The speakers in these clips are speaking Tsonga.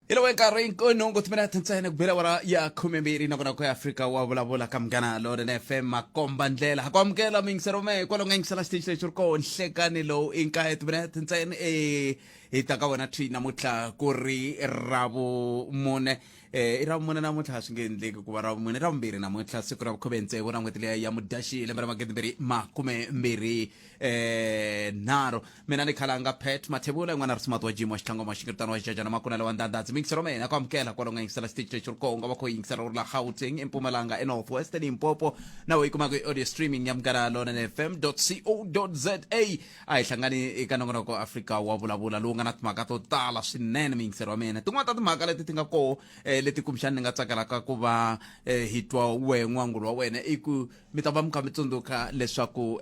Hi lowu nkarhi nhungu timinete ntsena ku bela wara ya 12 nongonoko ya Afrika wa vulavula ka Munghana Lonene FM makomba ndlela. Ha ku amukela muyingiseri wa mehe kwalaho nga yingisela xitichi lexi ri koho nhlekani lowu i nkaye timinete ntsena e hi ta ka wena thwi namuntlha ku ri Ravumune. I Ravumune namuntlha swi nge endleki ku va Ravumune, Ravumbirhi namuntlha siku ra vukhume tsevu ra n'hweti liya ya Mudyaxihi lembe ra magidimbirhi makume mbirhi 3. Mina ni khalanga Pat Mathebula n'wana ri smart wa Jim wa Xitlhangoma Xingiritano wa Xijajana Makunela wa Ndandadzi miyingiselo mina ku amukela kwalo nga yingisela xitichi lexi ri koho u nga va kho yingisela u ri la Gauteng eMpumalanga eNorth West eLimpopo na u yi kumaka hi audio streaming ya Munghana Lonene FM co za. A hi hlangani eka nongonoko Afrika wa vulavula lowu nga na timhaka to tala swinene miyingiselo wa mina. Tin'wana ta timhaka leti ti nga koho leti kumbexana ni nga tsakelaka ku va hi twa wehe n'wangulo wa wena i ku mi ta va mi kha mi tsundzuka leswaku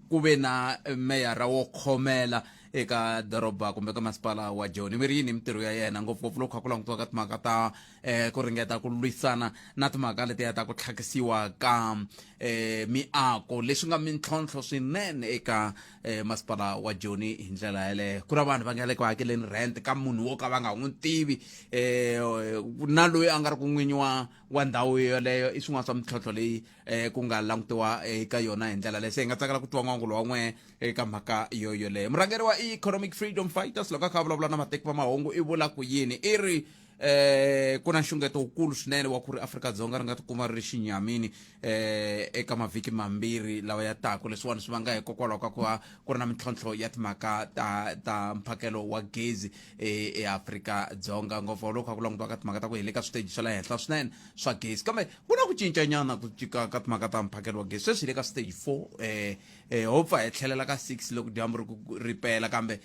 ku ve na meyara wo khomela eka doroba kumbe ka masipala wa Joni mi ri yini mintirho ya yena ngopfungopfu loko kha ku langutiwa ka timhaka ta ku ringeta ku lwisana na timhaka letiya ta ku tlhakisiwa ka miako leswi nga mintlhontlho swinene eka masipala wa Joni hi ndlela yeleyo ku na vanhu va nga le ku hakeleni rent ka munhu wo ka va nga n'wi tivi na loyi a nga ri ku n'winyi wa wa ndhawu yoleyo i swin'wana swa mintlhontlho leyi um ku nga langutiwa eka yona hi ndlela leyi. Se hi nga tsakela ku twa n'wangulo wa n'we eka mhaka yo yoleyo. Murhangeri wa Economic Freedom Fighters loko a kha a vulavula na mateki va mahungu i vula ku yini? I ri ku na nxungeto wukulu swinene wa ku ri Afrika-Dzonga ri nga tikuma ri ri xinyamini eka mavhiki mambirhi lawa ya taku. Leswiwani swi vanga hikokwalaho ka ku va ku ri na mintlhontlho ya timhaka ta ta mphakelo wa gezi eAfrika-Dzonga, ngopfu loko kha ku langutiwa ka timhaka ta ku hi le ka switeji swa le henhla swinene swa gezi. Kambe ku na ku cincanyana ku cika ka timhaka ta mphakelo wa gezi. Sweswi hi le ka stage 4, ho pfa hi tlhelela ka 6 loko dyambu ri ku ri pela, kambe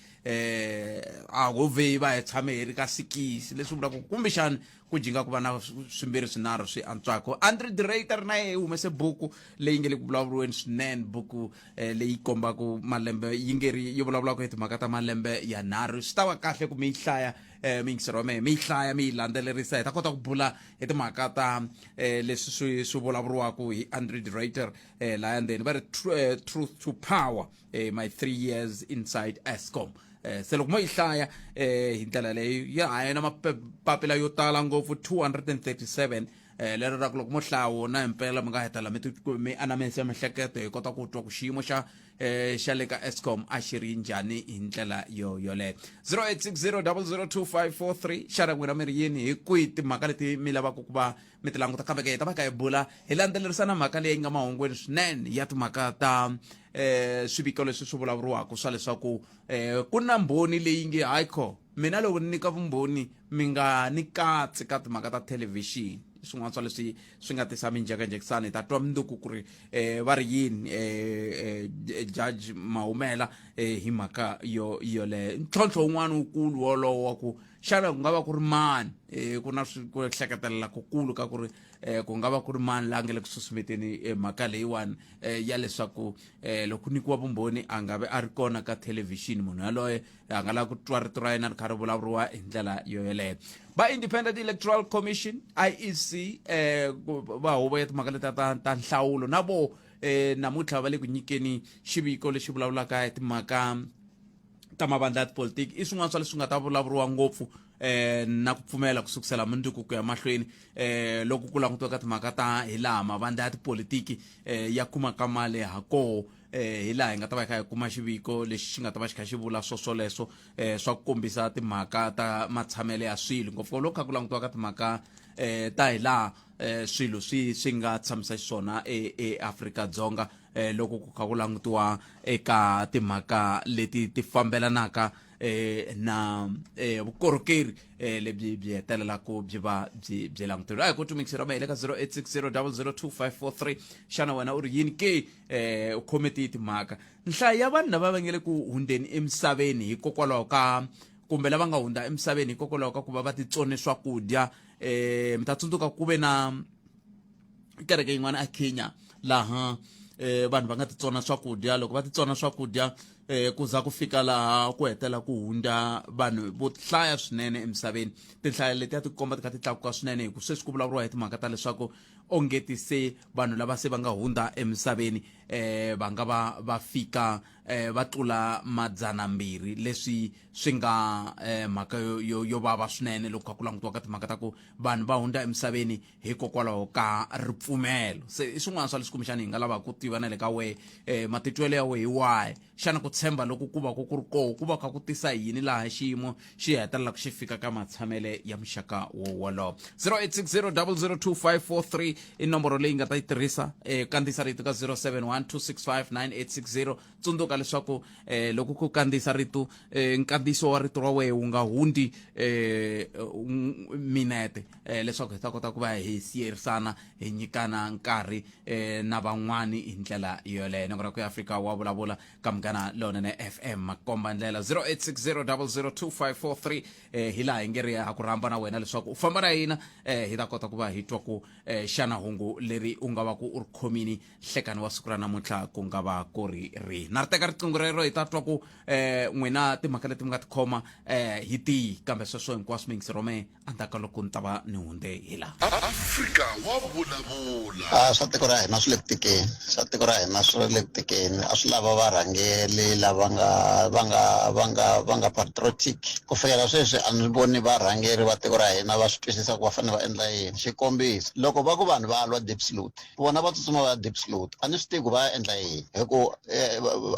a ho vhe hi va hi tshame hi ri ka 6, leswi vulaka ku kumbexani ku jinga ku va na swimbirhi swinharhu swi antswaka. Andre de Ruyter na yehe humese buku leyi nge le ku vulavuriweni swinene, buku leyi kombaka malembe yi nge ri yi vulavulaka hi timhaka ta malembe yanharhu. Swi ta va kahle ku mi yi hlaya, miyingiseri wa mehe, mi yi hlaya mi yi landzelerisa, hi ta kota ku bula hi timhaka ta leswi swi swi vulavuriwaka hi Andre de Ruyter laya ndzeni. Va ri Truth to Power, My 3 Years Inside Eskom. Se loko mo yi hlaya hi ndlela leyo ya ha yena mapapila yo tala ngopfu 237, lero ra ku loko mo hlaya wona himpela mi nga hetela mi mi anamisa mihleketo hi kota ku twa ku xiyimo xa xa le ka Eskom a xi ri njhani hi ndlela yo yoleyo. 0860002543, xana n'wina mi ri yini hi kwihi timhaka leti mi lavaka ku va mi ti languta? Kambe ke hi ta va kha hi bula hi landzelerisa na mhaka leyi nga mahungwini swinene ya timhaka ta swiviko leswi swi vulavuriwaka swa leswaku ku na mbhoni leyi nge hayikho mina loko ni nyika vumbhoni mi nga ni katsi ka timhaka ta thelevhixini. Swin'wana swa leswi swi nga tisa minjhekanjhekisano. Hi ta twa mundzuku ku ri va ri yini judge Mahumela hi mhaka yo yoleyo. Ntlhontlho wun'wana wukulu wolowo wa ku xana ku nga va ku ri mani, ku na ku hleketelela kukulu ka ku ri ku nga va ku ri mani la nga le ku susumeteni mhaka leyiwani ya leswaku loko ku nyikiwa vumbhoni a nga vi a ri kona ka thelevhixini, munhu yaloye a nga lava ku twa rito ra yena ri kha ri vulavuriwa hi ndlela yo yoleyo. Va Independent Electoral Commission, IEC, va huvo ya timhaka letiya ta nhlawulo na vo namuntlha va le ku nyikeni xiviko lexi vulavulaka hi timhaka ta mavandla ya tipolitiki. I swin'wana swa leswi nga ta vulavuriwa ngopfu na ku pfumela ku sukusela mundzuku ku ya mahlweni, loko ku langutiwa ka timhaka ta hi laha mavandla ya tipolitiki ya kumaka mali ha koho, hi laha hi nga ta va hi kha hi kuma xiviko lexi xi nga ta va xi kha xi vula swoswoleswo swa ku kombisa timhaka ta matshamelo ya swilo, ngopfu loko kha ku langutiwa ka timhaka ta hi laha swilo swi swi nga tshamisa xiswona eAfrika-Dzonga, loko ku kha ku langutiwa eka timhaka leti ti fambelanaka na vukorhokeri lebyi byi hetelelaka byi va byi byi languteriwa. A hi ku tumikisela ma hi le ka 0860002543. Xana wena u ri yini ke? U khome tihi timhaka? Nhlayo ya vanhu lava va nge le ku hundzeni emisaveni hikokwalaho ka kumbe lava nga hundza emisaveni hikokwalaho ka ku va va titsone swakudya, mi ta tsundzuka ku ve na kereke yin'wana a Kenya laha vanhu va nga titsona swakudya. Loko va titsona swakudya, Ku za ku fika laha ku hetela ku hundza vanhu vo hlaya swinene emisaveni. Tinhlayo leti a ti komba ti kha ti tlakuka swinene, hi ku sweswi ku vulavuriwa hi timhaka ta leswaku ongeti se vanhu lava se va nga hundza emisaveni va nga va va fika va tlula 200, leswi swi nga mhaka yo, yo, yo vava swinene loko kha ku langutiwa ka timhaka ta ku vanhu va hundza emisaveni hikokwalaho ka ripfumelo. Se i swin'wana swa leswi kumbexana hi nga lavaka ku tiva na le ka wehe, matitwelo ya wehe hi wahi? Xana ku tshemba loku ku va ku ku ri koho ku va kha ku tisa yini laha xiyimo xi hetelelaka xi fika ka matshamele ya muxaka wo wolowo? 0860002543 i nomboro leyi nga ta yi tirhisa. Kandziyisa rito ka 0712659860. Tsundzuka leswaku loko ku kandziyisa rito, nkandziyiso wa rito ra wehe wu nga hundzi minete, leswaku hi ta kota ku va hi siyerisana, hi nyikana nkarhi na van'wani hi ndlela yoleyo. Nongora ku ya Afrika wa vulavula ka Munghana Lonene FM, makomba ndlela 0860002543. Hi laha hi nge ri ha ku rhamba na wena leswaku u famba na hina, hi ta kota ku va hi twa ku xana hungu leri u nga va ku u ri khomini hlekani wa siku ra namuntlha ku nga va ku ri rihi. Na ri teka riqingho rero, hi ta twa ku n'wina timhaka leti mi nga tikhoma hi tihi, kambe sweswo hinkwaswo mi yingisi rome endzhaku ka loko ni ta va ni hundze hi laha. Afrika wa vulavula. A swa tiko ra hina swi le ku tikeni, swa tiko ra hina swi le ku tikeni. A swi lava varhangeri lava nga va nga va nga va nga patriotic. Ku fikela sweswi a ni voni varhangeri va tiko ra hina va swi twisisa ku va fanele va endla yini. Xikombiso, loko va ku vanhu va lwa Diepsloot, vona va tsutsuma va ya Diepsloot, a ni swi tivi ku va ya endla yini, hi ku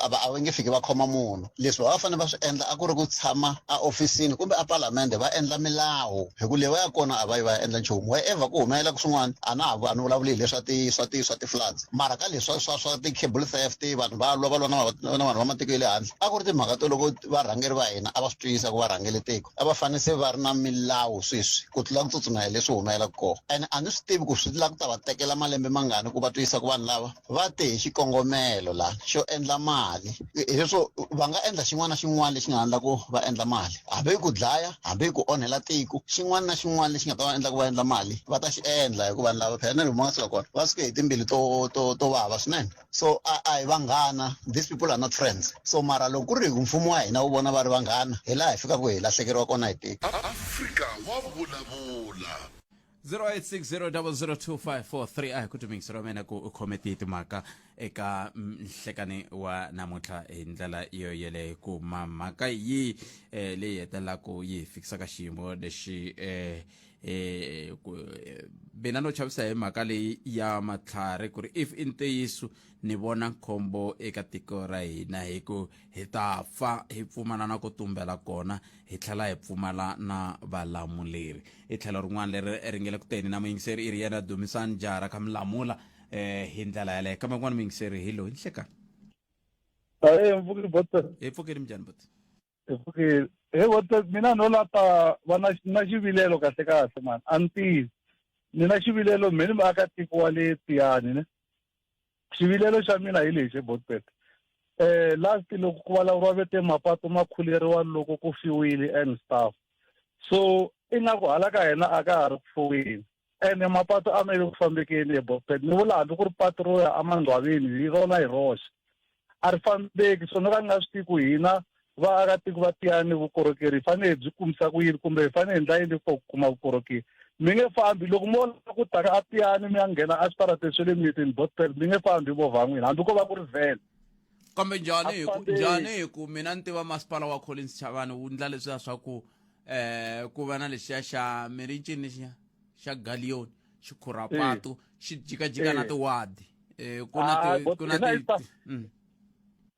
a va a va nge fiki va khoma munhu. Leswi va va fanele va swi endla a ku ri ku tshama a ofisini kumbe a palamende va endla milawu, hi ku le va ya kona a va yi va ya endla nchumu. Wherever ku humelela swin'wana, a na ha a ni vulavuli hi leswa ti swa ti swa ti-floods, mara ka leswa swa swa ti-cable theft, vanhu va lwa va lwa na na vanhu va matiko ya le handle, a ku ri timhaka to loko varhangeri va hina a va swi twisisa ku va rhangele tiko, a va fanele se va ri na milawu sweswi ku tlula ku tsutsuma hi leswi humelelaka kona. Ene a ni swi tivi ku swi lava ku ta va tekela malembe mangani ku va twisisa ku vanhu lava va te hi xikongomelo la xo endla mali. Hileswo va nga endla xin'wana na xin'wana lexi nga endla ku va endla mali, hambi ku dlaya, hambi ku onhela tiko, xin'wana na xin'wana lexi nga ta va endla ku va endla mali va ta xi endla, hikuva vanhu lava phela na lomu va nga suka kona va suke hi timbilu to to to vava swinene. So a a hi vanghana, these people are not friends. So mara loko ku ri hi ku mfumo wa hina wu vona va ri vanghana, hi laha hi fikaka hi lahlekeriwa kona hi tiko. Afrika wa vulavula. 0860002543. A hi ku timingisi ra mina ku u khome tihi timhaka eka nhlekani wa namuntlha hi ndlela yo yeleyo, ku ma mhaka yi leyi hetelelaka yi hi fikisa ka xiyimo lexi. Ku mina no chavisa hi mhaka leyi ya matlhari, ku ri if i ntiyiso ni vona khombo eka tiko ra hina, hi ku hi ta fa hi pfumala na ku tumbela kona, hi tlhela hi pfumala na valamuleri. I tlhelo rin'wana leri ri nge le ku teni na muyingiseri i ri yena Dumisani Jara kha mi lamula hi ndlela yaleyo, kambe kun'wana muyingiseri hi loyi nhlekani. Ahee, mpfukile bot. Hi pfukile, minjhani bot? Hi pfukile. He bot, mina no la ta va na na xivilelo kahle kahle mani, a ni tivi. Ni na xivilelo mhe ni muakatiko wa le Tiyani ne. Xivilelo xa mina hi lexi botpet. Last loko ku vulavuriwa vete mapatu ma khuleriwa loko ku fiwile and stuff. So ingaku hala ka hina a ka ha ri ku fuwini. Ene mapatu a ma le ku fambekeni eBotpet. Ni vula hambi ku ri patu ro ya emangcwaveni hi rona hi roxe a ri fambeki. So no ka ni nga swi tivi ku hina vaakatiko va Tiyani vukorhokeri hi fanele hi byi kumisa ku yini, kumbe hi fanele hi endla yini for ku kuma vukorhokeri. Mi nge fambi loko mo lava ku taka a Tiyani mi ya nghena eswitarateni swa le mitini Botpet, mi nge fambi hi movha ya n'wina hambi ko va ku ri van. Kambe njhani hi ku njhani hi ku mina ni tiva masipala wa Collins Chavani wu ndla leswiya swa ku ku va na lexiya xa mi ri ncini lexiya xa galiyoni xi khura patu xi jikajika na tiwadi, ku na ti ku na ti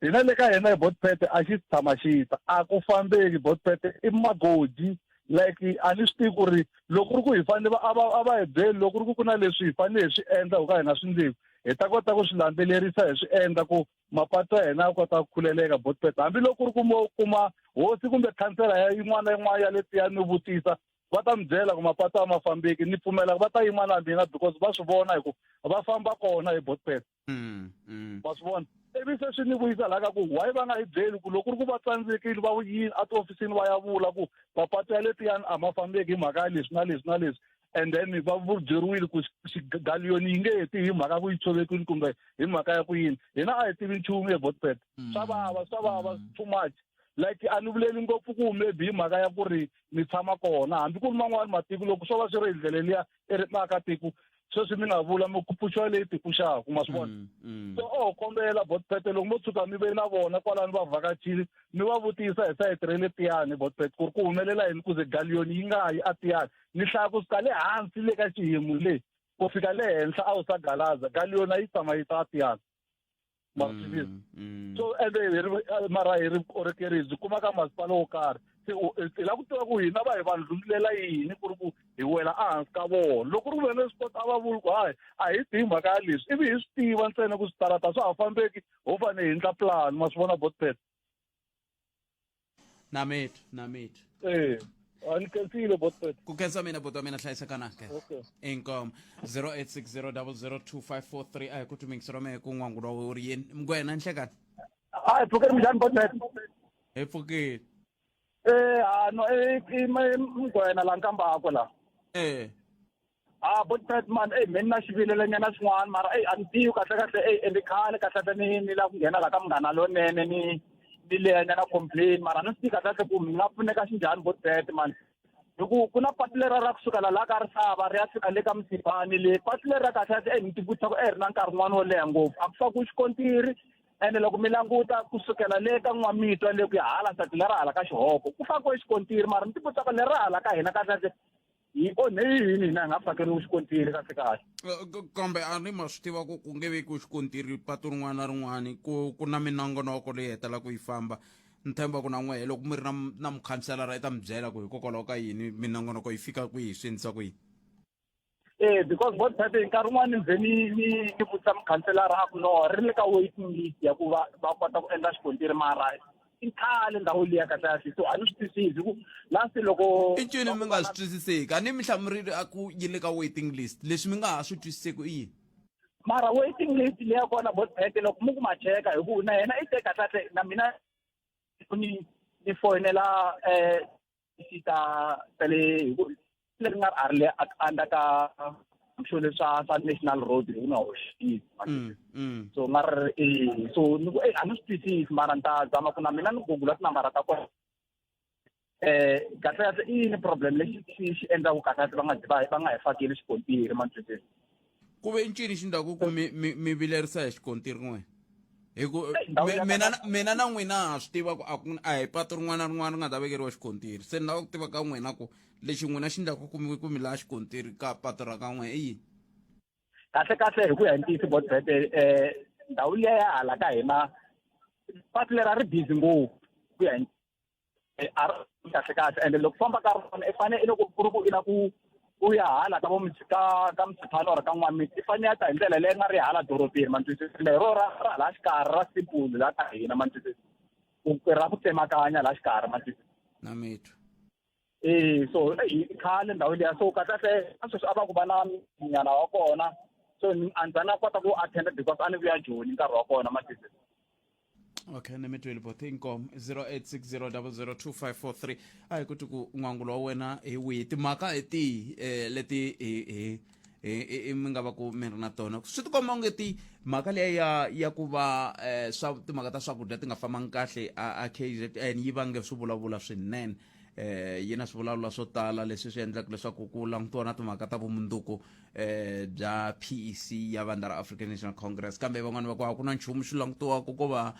Hina le ka hina hi Botpet a xi tshama xi ta a ku fambeki Botpet i magoji, like a ni swi tivi ku ri loko ku ri ku hi fanele va a va a va hi byeli loko ku ri ku ku na leswi hi fanele hi swi endla ku ka hi nga swi endleki, hi ta kota ku swi landzelerisa hi swi endla ku mapatu ya hina ya kota ku khuleleka Botpet. Hambiloko ku ri ku mo kuma hosi kumbe khansela ya yin'wana na yin'wana ya le Tiyani mi vutisa, va ta mi byela ku mapatu a ma fambeki. Ni pfumela ku va ta yima na mina because va swi vona hi ku va famba kona hi Botpet. Va swi vona. Ivi se swi ni vuyisa laha ka ku why va nga hi byeli ku loko ku ri ku va tsandzekile va yini a tihofisini va ya vula ku mapatu ya le Tiyani a ma fambeki hi mhaka ya leswi na leswi na leswi. And then va byeriwile ku galiyoni yi nge ti hi mhaka ku yi tshovekile kumbe hi mhaka ya ku yini. Hina a hi tivi nchumu eBotpet. Swa vava, swa vava too much. Like, a ni vuleli ngopfu ku maybe hi mhaka ya ku ri mi tshama kona, hambi ku ri man'wani matiko, loko swo va swi ri hi ndlela liya i ri maakatiko, sweswi mi nga vula mi ku pfuxiwa leyi tikuxaku, ma swi vona. So o kombela, Botpete, loko mo tshuka mi ve na vona kwalani va vhakachile, mi va vutisa hi sayiti ra le Tiyani, Botpete, ku ri ku humelela yini ku ze galiyoni yi nga yi a Tiyani. Ni hlaya kusuka le hansi le ka xihimu le ku fika le henhla, a wu sa galaza, galiyoni a yi tshama yi ta a Tiyani, ma swi twisisa? So ende hi ri mara hi ri vukorhokeri byi kuma ka masipala wo karhi, se hi lava ku tiva ku hina va hi vanhu lundzulela yini ku ri ku hi wela ehansi ka vona. Loko ri ku vene swi kota, a va vuli ku hayi, a hi tivi mhaka ya leswi, ivi hi swi tiva ntsena ku switarata swa ha fambeki, ho fanele hi endla plan, ma swi vona, Botpet. Na mitwa, na mitwa. Eh, a ni khensile, Botpet. Ku khensa mina, buti wa mina, hlayiseka ke. Okay. Inkomo. 0860002543. A hi ku tumingiselo mehe ku n'wangulo wa uri yini mngwena nhlekani. Hayi, pfukeni, minjhani, Botpet? Hi pfukile. Eh, a no, i Mngwena la Nkambako la. A Botpet man, ey, mina na xivilelo nyana xin'wana, mara ey, a ni tivi kahle kahle. Ey, ende khale kahle kahle ni lava ku nghena la ka Munghana Lonene, ni leya nyana complain, mara a ni swi tivi kahle kahle ku mi nga pfuneka xinjhani, Botpet man, hi ku ku na patu lera ra kusukela laha ka Risava ri ya fika le ka Msibani. Le patu leri ra kahle kahle, ey, ni tivutisa ku ey, ri na nkarhi wun'wani wo leha ngopfu, a ku fakiwi xikontiri. Ene loko mi languta kusukela le ka N'wamitwa le ku ya hala sati lera hala ka Xihoko, ku fakiwe xikontiri, mara ni tivutisa ku leri ra hala ka hina kahle kahle hi onhe yini, hina hi nga fakeriwi xikontiri kahle kahle? Kambe a ni ma swi tiva ku ku nge vekiwi xikontiri patu rin'wana na rin'wana, ku na minongonoko leyi hetelaka yi famba. Ni tshemba ku na n'wehe loko mi ri na mukhanselara i ta mi byela ku hikokwalaho ka yini minongonoko yi fika kwihi, swi endlisa ku yini. Eh, because bot nkarhi wun'wani ni ze ni vutisa mukhanselara, a ku no, ri le ka waiting list ya ku va va kota ku endla xikontiri, mara i khale ndhawu liya kahle kahle, so a ni swi twisisi ku last loko I ncini mi nga swi twisiseki? A ni mi hlamurile a ku yi le ka waiting list. Leswi mi nga ha swi twisiseki i yini? Mara waiting list leya kona, Botpete, loko mi ku ma cheka, hi ku na yena i te kahle kahle na mina ni foyinela ta ta le, hi ku leri nga a ri le under ka swo leswi swa national road, hi ku na hoxile. So nga ri so ni ku a ni swi twisisi, mara ni ta zama ku na mina ni gugula tinambara ta kona. Kahle kahle i yini problem lexi xi endlaku kahle kahle va nga va nga hi fakeli xikontiri, ma ni twisisa? Ku ve ncini xi ndlaku ku mi vilerisa hi xikontiri n'we? Hi ku mina na n'wina ha swi tiva ku a ku a hi patu rin'wana na rin'wana ri nga ta vekeriwa xikontiri. Se ni lava ku tiva ka n'wina ku lexi n'wina xi ndlaku ku mi laha xikontiri ka patu ra ka n'we i yini? Kahle kahle, hi ku ya hi ntiyiso, Botbet, ndhawu liya ya hala ka hina, patu leri a ri busy ngopfu ku ya hi a ri kahle kahle. Ende loko famba ka rona, i fanele i loko ku ri ku i la ku u ya hala ka vo ka Msiphala or ka N'wamiti, i fanele ya ta hi ndlela leyi nga ri hala dorobeni, ma ni twisisa? Lero ra hala xikarhi ra simple la ka hina, ma ni twisisa, ra ku tsemakanya la xikarhi, ma ni twisisa? Na mitwa. Eh, so i khale ndhawu liya, so kahle kahle a sweswi a va ku va na nyana wa kona, so a ndza na kota ku attend because a ni vuya Joni nkarhi wa kona, ma twisisa? Okay, ni mi twile both. Inkomo. 0860002543. A hi ku ti ku n'wangulo wa wena hi wihi, timhaka hi tihi leti hi mi nga va ku mi ri na tona? Swi tikomba onge ti mhaka leya ya ku va swa timhaka ta swakudya ti nga fambangi kahle a KZN yi vange swi vulavula swinene. Yi na swivulavula swo tala leswi swi endlaka leswaku ku langutiwa na timhaka ta vumundzuku bya PEC ya vandla ra African National Congress, kambe van'wani va ku a ku na nchumu xi langutiwaka, ko va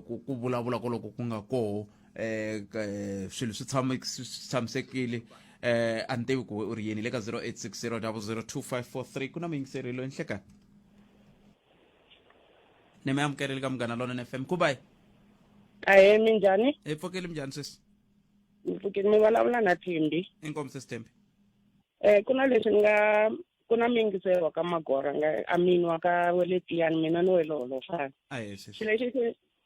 ku vulavula koloko ku nga koho, swilo swi tshame swi tshamisekile. A ni tivi ku u ri yini le ka 0860002543. Ku na muyingiseri loyi nhlekani, ni mi amukeleli ka Munghana Lonene FM. Kubayi. Ahe, minjhani? Hi pfukile, minjhani sweswi? Mi pfukile, mi vulavula na Thembi. Inkomu, sesi Thembi. Ku na leswi ni nga ku na miyingiselo wa ka Magora nga amini wa ka wele Tiyani, mina ni wele Holofana. Ahe sesi.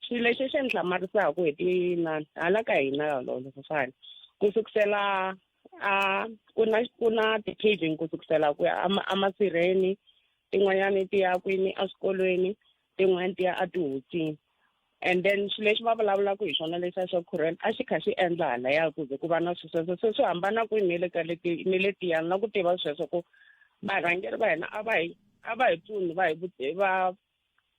Xilo lexi xi ni hlamarisaka hi tinani hala ka hina Holofana, ku sukusela a ku na ti-paving ku sukusela ku ya amasirheni, tin'wanyani ti ya kwini eswikolweni, tin'wani ti ya etihosini. And then swilo leswi va vulavulaka hi swona leswiya swa khurhela a xi kha xi endla halaya ku ze ku va na swilo sweswo se swi hambana kwihi ni le ka leti ni le tiyani na ku tiva sweswo ku varhangeri va hina a va hi a va hi pfuni va hi va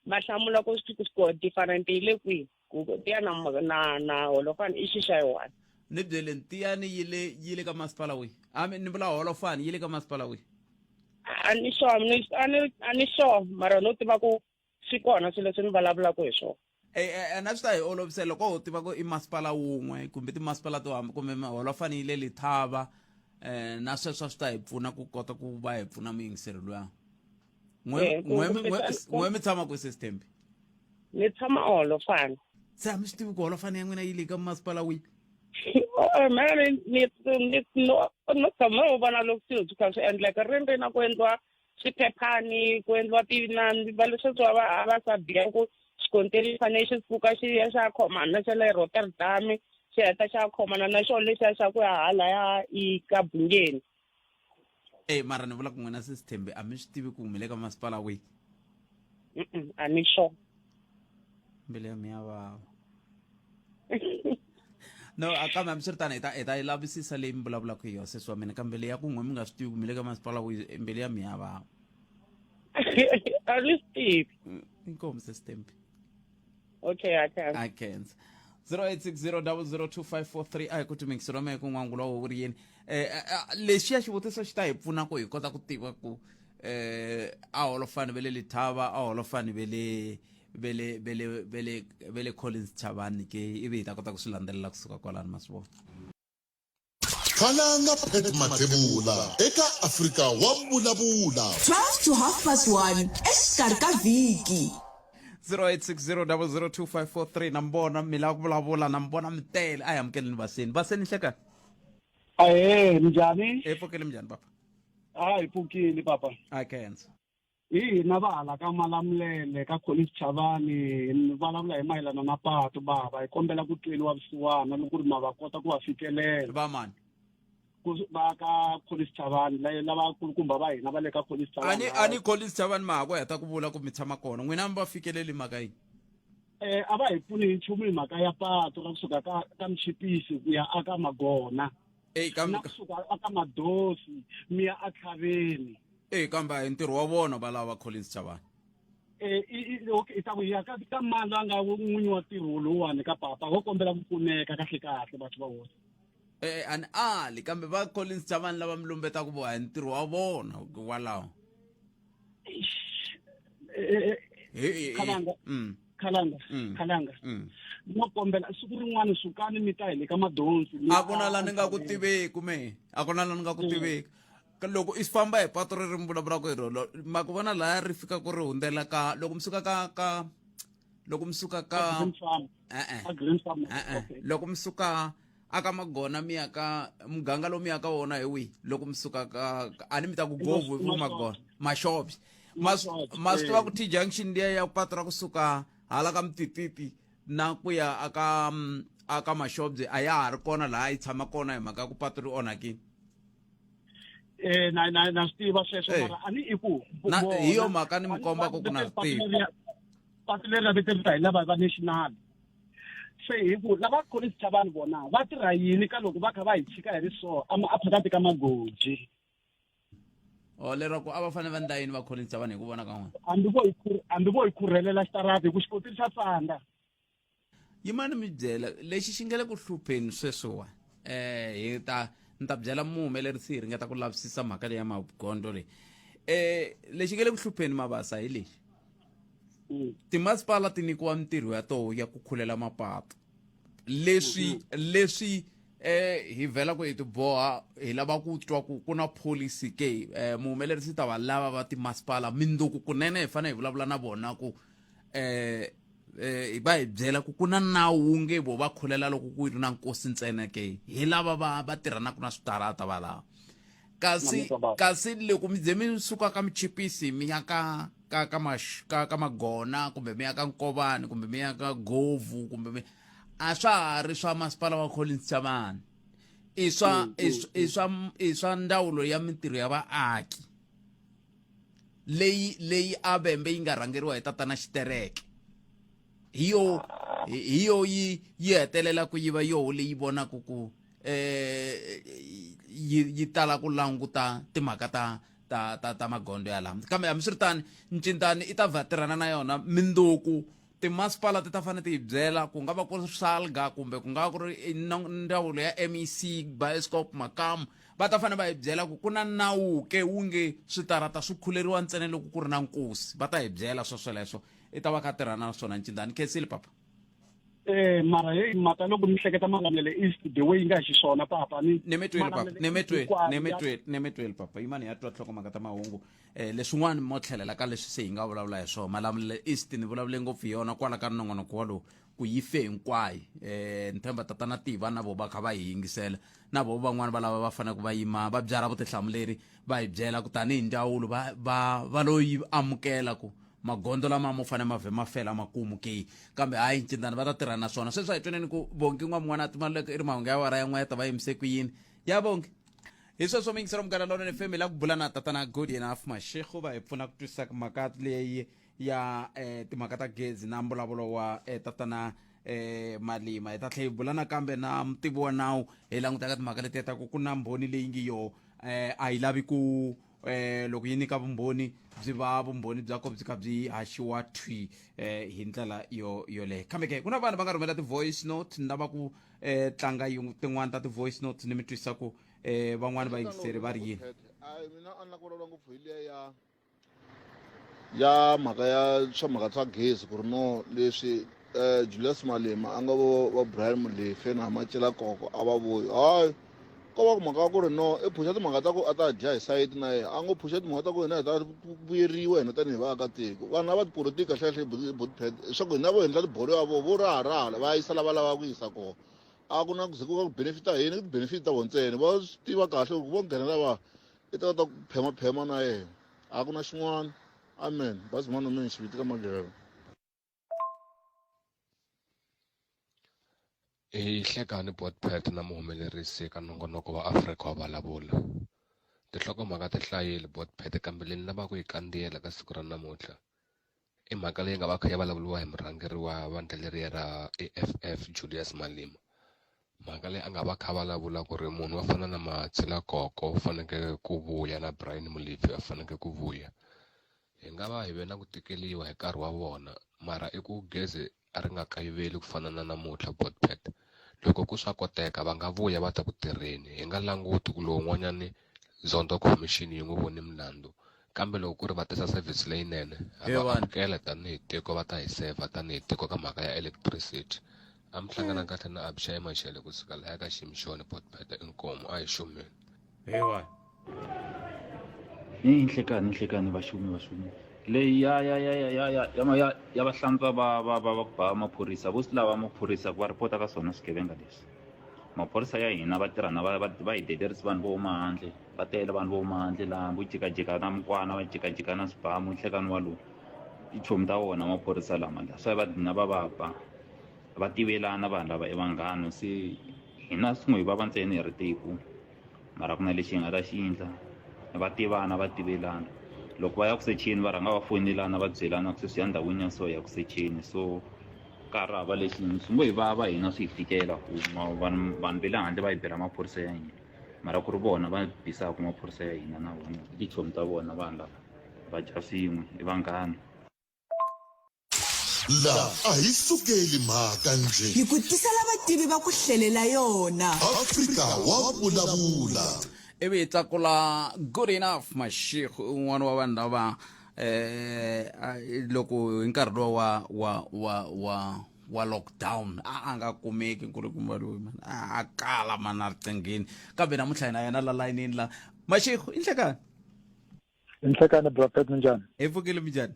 va hlamula ku ku different yi le kwihi ku tiya na na na holofani i xi xa yi one. Ni byeleni tiyani yi le yi le ka masipala wihi a ni vula holofani yi le ka masipala wihi. A ni sure ni a ni a ni sure mara no tiva ku swi kona swilo leswi ni vulavulaka hi swona. E na swi ta hi olovisela loko ho tiva ku i masipala wun'we kumbe timasipala to hamba kumbe holofani yi le Lethaba um na sweswo a swi ta hi pfuna ku kota ku va hi pfuna muyingiseri luya. N'we mi tshama kwi Sis Thembi? Ni tshama eHolofani. Se a mi swi tivi ku Holofani ya n'wina yi le ka masipala wihi? Mina ni ni no no tshama no vona loko swilo swi kha swi endleka rini ri na ku endliwa swiphephani ku endliwa tinani va leswi va a va sa biha ku xikontiri xi fanele xi suka xi ya xa khomana na xa le Rotterdam xi heta xa khomana na xona lexiya xa ku ya halaya i ka Bungeni. E mara ni vula ku n'wina Sis Thembi a mi swi tivi ku mi le ka masipala wihi? A ni sure. Mbilu ya mina ya vava. No a kambe hambiswiritano hi ta hi ta yi lavisisa leyi mi vulavulaka hi yona sesi wa mina kambe leyi ya ku n'we mi nga swi tivi ku mi le ka masipala wihi mbilu ya mina ya vava. A ni swi tivi. Inkomu Sis Thembi. Okay, a khensa. A khensa. 0860002543 a hi ku timikiselo mehe ku n'wangulo wa wu ri yini eh lexiya xivutiso xi ta hi pfuna ku hi kota ku tiva ku eh a holofani ve le Lethaba a holofani ve le ve le ve le ve le ve le Collins Chabane ke ivi hi ta kota ku swi landzelela kusuka kwalano ma swi vona. Khalanga Pat Mathebula eka Afrika wa Vulavula. 12 to half past 1 exikarhi ka vhiki. 0860002543 na mi vona mi lava ku vulavula na mi vona mi tele a hi amukeleni Vaseni. Vaseni nhlekani. Ahee, minjhani? Hi pfukile minjhani papa? A hi pfukile papa. A khensa. Hi hina va hala ka Malamulele ka Collins Chavani hi vulavula hi mayelana na patu bava hi kombela ku tweliwa vusiwana loko ku ri ma va kota ku va fikelela. Va mani? Ku va ka Collins Chavani lava kulukumba va hina va le ka Collins Chavani. Ani ani Collins Chavani ma ha ku heta ku vula ku mi tshama kona n'wina mi va fikeleli mhaka yi. Eh a va hi pfuni hi nchumu hi mhaka ya patu ra kusuka ka ka Mchipisi ku ya aka Magona. Eh kambe na kusuka aka Madosi mi ya atlhaveni. Eh kambe a hi ntirho wa vona va lava Collins Chavani. Eh i okay i ta ku ya ka ka mani la nga n'winyi wa ntirho lowuwani ka papa ho kombela ku pfuneka kahle kahle batho va hosi. Eh a ni ali kambe va Collins Chavani lava mi lumbetaka vo a hi ntirho wa vona kwalaho. Khalanga khalanga khalanga no kombela siku rin'wana sukani mi ta hi le ka madonsi a ku na la ni nga ku tiveki me a ku na la ni nga ku tiveki loko i famba hi pato ri ri mi vulavulaka hi rona ma ku vona laya ri fika ku ri hundzela ka loko mi suka ka ka loko mi suka ka e-e e-e loko mi suka aka magona mi ya ka muganga lowu mi ya ka wona hi wihi loko mi suka ka a ni mi ta ku govu hi magona mashops ma swi tiva ku t junction liya ya patu ra kusuka hala ka mtititi na ku ya aka aka mashobye a ya ha ri kona laha yi tshama kona hi mhaka ku patu ri onhakile eh na na na swi tiva sweswo mara a ni i ku hi yo mhaka ni mi komba ku ku na swi tiva patu leri ra tirhisa hi lava va national se hi ku lava college ta vanhu vona va tirha yini ka loko va kha va hi tshika hi ri so a phakati ka magoji o lero ku a va fanele va ndla yini va college ta vanhu hi ku vona ka n'wina hambi vo hi hambi vo hi khurhelela xitarata hi ku xikotiri xa tsanda Yimani mi byela lexi xi nga le ku hlupheni sweswiwa eh hi ta ni ta byela muhumelerisi hi ringeta ku lavisisa mhaka leyi ya magondzo leyi eh lexi nga le ku hlupheni mabasa hi lexi timasipala ti nyikiwa mintirho ya toho ya ku khulela mapatu leswi leswi eh hi vhela ku hi tiboha hi lava ku twa ku ku na policy ke eh muhumelerisi ta va lava va timasipala minduku kunene hi fanele hi vulavula na vona ku eh eh va hi byela ku ku na nawu wu nge vo va khulela loko ku ri na nkosi ntsena ke hi lava va va tirhanaka na switarata valava kasi kasi loko mi ze mi suka ka michipisi mi ya ka ka ka max ka ka magona kumbe mi ya ka nkovani kumbe mi ya ka govu kumbe mi a swa ha ri swa masipala wa Collins Chavani i swa i swa i swa ndzawulo ya mintirho ya vaaki leyi leyi a vembe yi nga rhangeriwa hi tatana xitereke. Hi yo hi yo yi yi hetelela ku yi va yoho leyi vonaka ku eh yi yi tala ku languta timhaka ta ta ta ta magondzo ya lama. Kambe hambiswiritano ncindani i ta vha tirhana na yona minduku timasipala ti ta fanele ti hi byela ku nga va ku ri salga kumbe ku nga va ku ri ndzawulo ya mec bioscope makamu va ta fanele va hi byela ku ku na nawu ke wu nge switarata swi khuleriwa ntsena loko ku ri na nkosi va ta hi byela swoswoleswo i ta va kha tirhana na swona ncindani khensile papa. Eh mara hey mhaka loko mi hleketa Malamulele East the way yi nga xiswona papa ni ni mi twile papa ni mi twile ni mi twile ni mi twile papa yimani ya twa nhlokomhaka ta mahungu eh leswin'wana mo tlhelela ka leswi se hi nga vulavula hi swona Malamulele East ni vulavule ngopfu hi yona kwala ka nongonoko walowu ku yi fe hinkwayo eh ni tshemba tatana tiva na vo va kha va hi yingisela na vo van'wana va lava va faneleke va yima va byara vutihlamuleri va hi byela ku tanihi ndzawulo va va va lo yi amukela ku magondzo lama mo fanele ma vhe ma fela makumu ke kambe hayi ncindani va ta tirha na swona. Sweswi a hi tweneni ku Bongi n'wamun'wana a timaluleke i ri mahungu ya awara ya n'we ya ta va yimise ku yini ya Bongi. Hi sweswo miyingiselo Munghana Lonene FM hi la ku bula na tatana Good Enough Mashego va hi pfuna ku twisisa mhaka leyi ya eh, timhaka ta gezi na mbulavulo wa eh, tatana eh, Malima. Hi ta tlhela hi bula nakambe na mutivi wa nawu hi languta ka timhaka letiya ta ku ku na mbhoni leyi ngi yoho eh, a yi lavi ku eh loko yi nyika vumbhoni byi va vumbhoni bya ko byi kha byi haxiwa thwi eh hi ndlela yo yoleyo. Kambe ke ku na vanhu va nga rhumela ti-voice note ni lava ku eh tlanga tin'wana ta ti-voice note ni mi twisa ku eh van'wani vayingiseri va ri yini. Hayi mina a ni la ku vulavula ngopfu hi liya ya ya mhaka ya swa mhaka swa gezi ku ri no leswi um Julius Malema a nga vo va Brian Molefe na Matshela Koko a va vuyi hayi ko va ku mhaka ya ku ri no i phuxa timhaka ta ku a ta dya hi sayiti na yena a ngo phuxa timhaka ta ku hina hi ta vuyeriwa hina tanihi vaakatiko vanhu lava tipolotiki kahlekahle botpet leswaku hina vo endla tibolo ya vo vo raharala va yisa lava lavaka ku yisa kona a ku na ku ze ku va ku benefita hina ku benefit ta vona ntsena va swi tiva kahle ku vo nghena lava i ta kota ku phemaphema na yena a ku na xin'wana amen bazi mani wa mina xiviti ka mageva. I Hlekani Botpet na muhumelerisi eka nongonoko wa Afrika wa Vulavula. Tinhlokomhaka ti hlayile Botpet kambe leyi ni lavaka ku yi kandziyela ka siku ra namuntlha i mhaka leyi nga va kha yi vulavuriwa hi murhangeri wa vandla leriya ra EFF Julius Malema. Mhaka leyi a nga va kha vulavula ku ri munhu wa fana na Matshela Koko u fanekele ku vuya na Brian Molefe va fanekele ku vuya. Hi nga va hi ve na ku tikeriwa hi nkarhi wa vona mara i ku gezi a ri nga kayiveli ku fana na namuntlha Botpet. Loko ku swa koteka va nga vuya va ta ku tirheni hi nga languti ku lowun'wanyani Zondo Commission yi n'wi vone mulandzu kambe loko ku ri va tisa service leyinene ha va amukela tanihi tiko va ta hi saver tanihi tiko ka mhaka ya electricity. A mi hlangana kahle na Abishai Mashele kusuka lahaya ka Shimshoni Botpet inkomu a hi xumeni. Ni nhlekani nhlekani vaxumi vaxumi leyi ya ya ya ya ya ya ya ya ya vahlampfa va va va va ku ba maphorisa vo swi lava maphorisa ku va report ka swona swigevenga leswi maphorisa ya hina va tirha na va va va hi delerisa vanhu vo huma handle va tele vanhu vo huma handle laha vo jikajika na mikwana va jikajika na swibamu nhlekani walowu i chomi ta wona maphorisa lama la swa va dlina va va ba va tivelana vanhu lava i vanghana se hina swi ngo hi vava ntsena hi ri tiko. Mara ku na lexi hi nga ta xi endla va tivana va tivelana loko va ya ku secheni va rhanga va foyinelana va byelana ku sweswi ya ndhawini ya so ya ku secheni so ka ha ri hava lexi swi ngo hi vava hina swi hi tikela ku vanhu vanhu va le handle va hi bela maphorisa ya hina mara ku ri vona va bisaka maphorisa ya hina na vona i tichomi ta vona vanhu lava va dya swin'we i vanghana. La a hi sukeli mhaka njhe. Hi ku tisela vativi va ku hlelela yona. Afrika wa vulavula. Ivi hi tlakula Good Enough Mashego i un'wana wa vanhu lava eh loko hi nkarhi lowa wa wa wa wa wa lockdown a a nga kumeki nkulukumba loyi man a kala man a riqingheni kambe namuntlha hina yena la layinini la Mashego i nhlekani. I nhlekani bra Pat minjhani? Hi pfukile minjhani?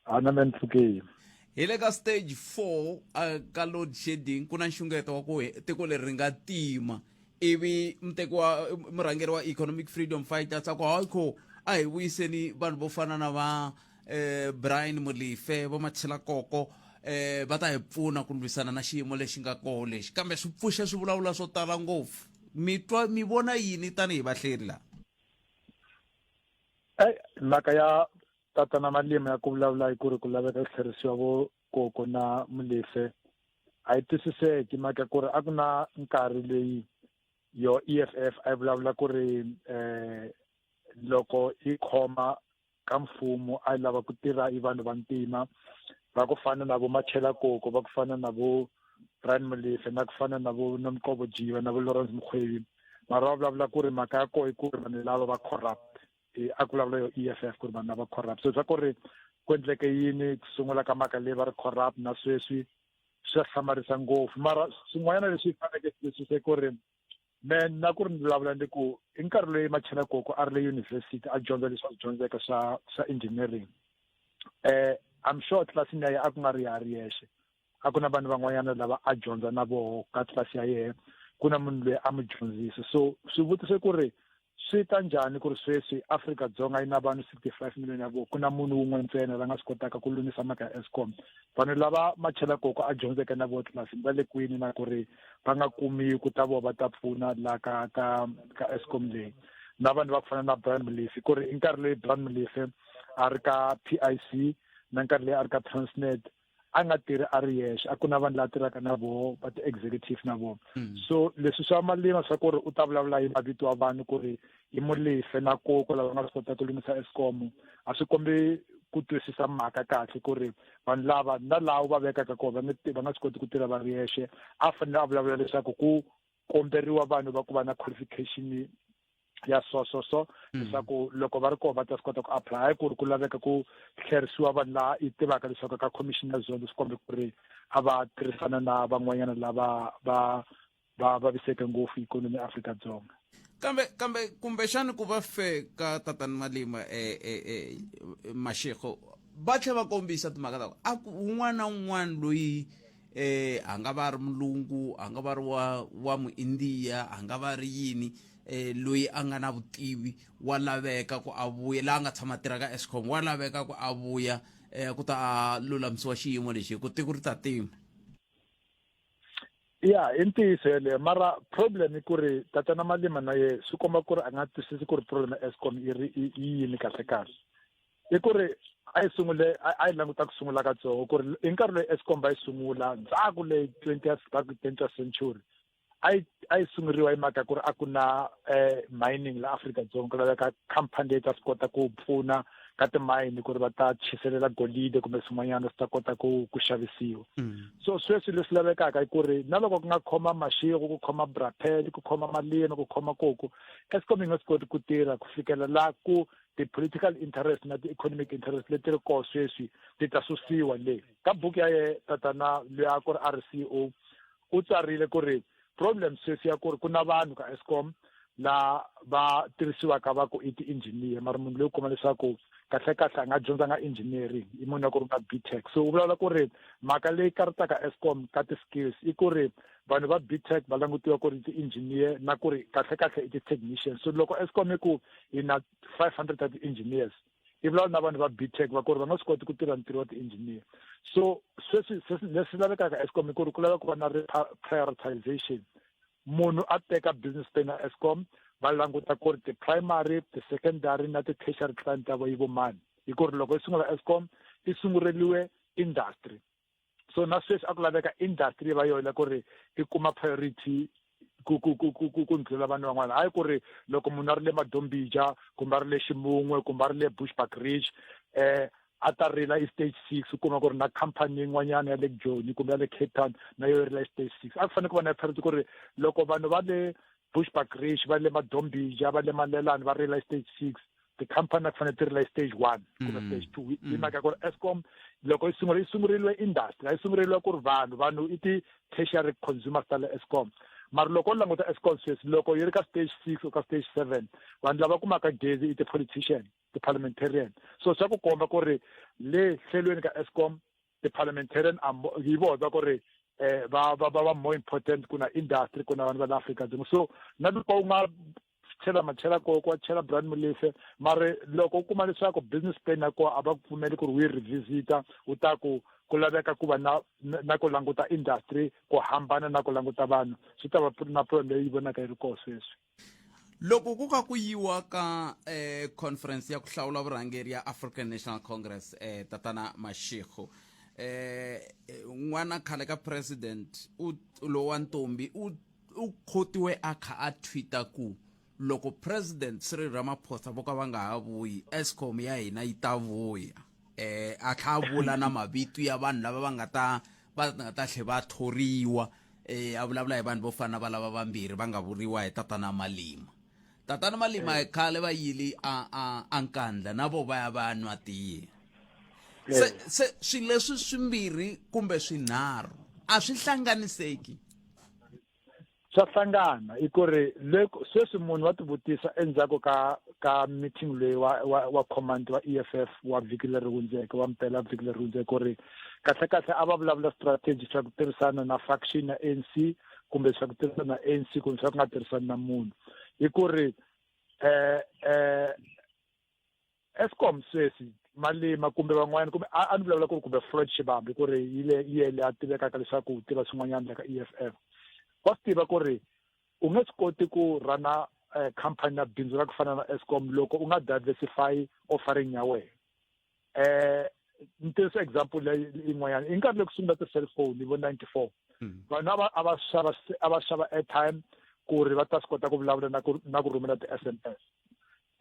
A na me ni pfukile. Hi le ka stage 4 ka load shedding ku na nxungeto wa ku tiko leri ri nga tima ivi muteki wa murhangeri wa Economic Freedom Fighters a ku hayi kho a hi vuyiseni vanhu vo fana na va eh, Brian Molefe vo Matshela Koko eh, va ta hi pfuna ku lwisana na xiyimo lexi nga koho lexi kambe swi pfuxe swi vulavula swo tala ngopfu mi twa mi vona yini tanihi vahleri laha. Mhaka ya Tatana Malima ya ku vulavula hi ku ri ku laveka ku tlherisiwa vo Koko na Molefe a yi twisiseki mhaka ku ri a ku na nkarhi leyi yo EFF a yi vulavula ku ri eh loko yi khoma ka mfumo a yi lava ku tirha i vanhu vantima va ku fana na vo Machela Koko va ku fana na vo Brian Molefe na ku fana na vo Nomgcobo Jiba na vo Lawrence Mokgwebi mara va vulavula ku ri mhaka ya koho i ku ri vanhu lava va corrupt a ku vulavula yo EFF ku ri vanhu lava corrupt so swa ku ri ku endleke yini ku sungula ka mhaka leyi va ri corrupt na sweswi swa hlamarisa ngopfu mara swin'wanyana leswi faneleke swi twisise ku ri me na ku ri ni vulavula ni ku hi nkarhi loyi Machela Koko a ri le university a dyondza leswi a swi dyondzeke swa swa engineering eh I'm sure tlilasini ya yena a ku nga ri ya ri yexe a ku na vanhu van'wanyana lava a dyondza na voho ka tlilasi ya yena ku na munhu loyi a n'wi dyondzisa so swivutiso ku ri swi ta njhani ku ri sweswi Afrika-Dzonga yi na vanhu 65 million ya voho ku na munhu wun'we ntsena la nga swi kotaka ku lunghisa mhaka ya Eskom vanhu lava Machela Koko a dyondzeke na voho tlilasini va le kwini na ku ri va nga kumiwi ku ta voho va ta pfuna la ka ka ka Eskom leyi na vanhu va ku fana na Brian Molefe ku ri i nkarhi loyi Brian Molefe a ri ka PIC na nkarhi leyi a ri ka Transnet a nga tirhi a ri yexe a ku na vanhu lava tirhaka na voho va ti-executive na vona mm. so leswi swa malima swa ku ri u ta vulavula hi mavito wa vanhu ku ri i mulife na koko lava nga swi kota ku lunghisa escom a swi kombi ku twisisa mhaka kahle ku ri vanhu lava na laha va vekaka kona va nga va nga swi koti ku tirha va ri yexe a fanele a vulavula leswaku ku komberiwa vanhu va ku va na qualification ya so so so hmm. leswaku loko va ri kona va ta swi kota ku apply hayi ku ri ku laveka ku tlherisiwa vanhu laha yi tivaka leswaku ka commission ya zondo swi kombe ku ri a va tirhisana na van'wanyana lava va va vaviseke ngopfu ikhonomi ya Afrika-Dzonga kambe kambe kumbexani ku va fe ka tatani Malima eh, eh, eh, Mashego va tlhe va kombisa timhaka ta ku a ku un'wana na un'wana loyi eh a nga va ri mulungu a nga va ri wa wa muindiya a nga va ri yini eh loyi a nga na vutivi wa laveka ku a vuya laha nga tshama tirha ka Eskom wa laveka ku a vuya eh ku ta a lulamisiwa xiyimo lexi ku tiko ri ta tima ya i ntiyiso yeleyo mara problem i ku ri tatana Malima na ye swi komba ku ri a nga twisisi ku ri problem ya Eskom i ri i yini kahle kahle i ku ri a yi sungule a yi languta ku sungula katsongo ku ri hi nkarhi loyi Eskom va yi sungula ndzhaku le 20th va ku 20th century a yi a yi sunguriwa hi mhaka ku ri a ku na eh, mining la Afrika-Dzonga ku laveka khampani leyi ta swi kota ku pfuna ka timayini ku ri va ta chiselela golide kumbe swin'wanyana swi ta kota ku ku xavisiwa mm. so sweswi leswi lavekaka i ku ri na loko ku nga khoma Mashego ku khoma Brapel ku khoma Malima ku khoma Koko Eskom yi nga swi koti ku tirha ku fikela la ku ti-political interest na ti-economic interest leti ri koho sweswi ti ta susiwa le ka buku ya ye tatana loyi a ku ri a ri CEO u tsarile ku ri problem sweswi ya ku ri ku na vanhu ka Eskom la va tirhisiwaka va ku i ti-engineer mara munhu loyi u kuma leswaku kahlekahle a nga dyondzanga engineering i munhu wa ku ri nga BTech so u vulavula ku ri mhaka leyi karataka Eskom ka ti-skills i ku ri vanhu va BTech va langutiwa ku ri ti-engineer na ku ri kahlekahle i ti-technician so loko Eskom i ku hi na 500 ta ti-engineers i vulavula na vanhu va BTech va ku ri va nga swi koti ku tirha ntirho wa ti-engineer so sweswi leswi lavekaka Eskom i ku ri ku lava ku va na prioritization munhu a teka business plan ya Eskom va languta ku ri ti-primary ti-secondary na ti-tertiary client ta vo yi vo mani hi ku ri loko yi sungula Eskom yi sungureliwe industry so na sweswi a ku laveka industry va yona ku ri i kuma priority ku ku ku ku ku ku ndlula vanhu van'wana hayi ku ri loko munhu a ri le Madombija kumbe a ri le Ximun'we kumbe a ri le Bushbuckridge eh a ta rila i stage 6 u kuma ku ri na company yin'wanyana ya le Joni kumbe ya le Cape Town na yo rila i stage 6 a ku fanele ku va na priority ku ri loko vanhu va le Bushbuckridge va le Madombija va le Malelani va rila i stage 6 tikhampani a ku fanele ti ri la stage one kumbe mm. stage two hi mm. mhaka ku ri Eskom loko yi sungula yi sunguriliwe industry a yi sungureliwe ku ri vanhu vanhu i ti-tertiary consumers ta le Eskom mara loko u languta Eskom sweswi loko yi ri ka stage 6 or ka stage 7 vanhu lava kumaka gezi i ti-politician ti-parliamentarian so swa ku komba ku ri le hlelweni ka Eskom ti-parliamentarian hi vona va ku ri eh va va va more important ku na industry ku na vanhu va la Afrika Dzonga so na loko u nga chela machela koko wa chela Brian Molefe mara loko u kuma leswaku business plan ya kona a va ku pfumeli ku ri u yi revisita u ta ku ku laveka ku va na na ku languta industry ku hambana na ku languta vanhu swi ta va na problem leyi vonaka yi ri koho sweswi loko ku ka ku yiwa ka eh, conference ya ku hlawula vurhangeri ya African National Congress eh, tatana Mashego. eh n'wana khale ka president u lowa ntombi u u khotiwe a kha a tweeta ku loko president Cyril Ramaphosa vo ka va nga ha vuyi Eskom ya hina yi ta vuya eh a tlha a vula na mavito ya vanhu lava va nga ta va nga ta tlhe va thoriwa eh a vulavula hi vanhu vo fana va lava vambirhi va nga vuriwa hi tatana Malima tatana Malima hi khale va yili a a a nkandla na vo va ya va ya nwa tiye se se swilo leswi swimbirhi kumbe swinharhu a swi hlanganiseki Swa hlangana i ku ri loko sweswi munhu wa tivutisa endzhaku ka ka meeting leyi wa wa wa command wa EFF wa vhiki leri hundzeke wa mpela vhiki leri hundzeke ku ri kahle kahle a va vulavula strategy swa ku tirhisana na faction ya ANC kumbe swa ku tirhisana na ANC kumbe swa ku nga tirhisani na munhu i ku ri eh eh Eskom sweswi Malema kumbe van'wanyana kumbe a ni vulavula ku ri kumbe Floyd Shivambu ku ri yi le yi le a tivekaka leswaku u tiva swin'wanyana la ka EFF wa swi tiva ku ri u nge swi koti ku rhana eh, company ya bindzu ra ku fana na Eskom loko u nga diversify offering ya wena eh ni tirhisa example leyi yin'wanyana i nkarhi loku sungula ti-cellphone hi vo 94 vanhu a va a va xava a va xava airtime ku ri va ta swi kota ku vulavula na ku na ku rhumela ti-S_M_S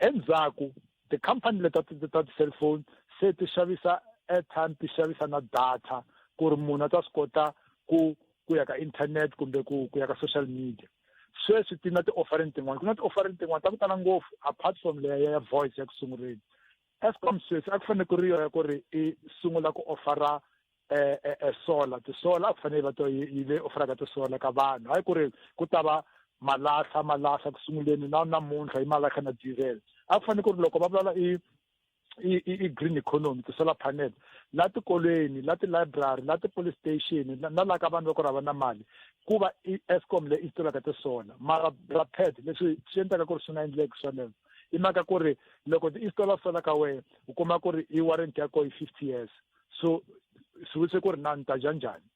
Endzhaku, tikhampani leti ta ta ti-cellphone se ti xavisa airtime ti xavisa na data ku ri munhu a ta swi kota ku ku ya ka internet kumbe ku ku ya ka social media. Sweswi ti na ti-offering tin'wana ku na ti-offering tin'wana ta ku tala ngopfu apart from leya ya voice ya ku sunguleni. Eskom sweswi a ku fanele ku ri yona ku ri i sungula ku ofara eh, eh, eh solar ti-solar a ku fanele va to yi leyi offeraka ti-solar ka vanhu hayi ku ri ku ta va malahla malahla ku sunguleni na namuntlha i malahla na diesel a ku fanele ku ri loko va vulavula i i green economy ti-solar panel la tikolweni la ti-library la ti-police station na la ka vanhu va ku ri hava na mali ku va i Eskom leyi installaka ti-solar mara raped leswi swi endlaka ku ri swi nga endleki swoleswo i mhaka ku ri loko ti-installer solar ka wena u kuma ku ri i warranty ya koho i 50 years so swi vutise ku ri na ni ta dya njhani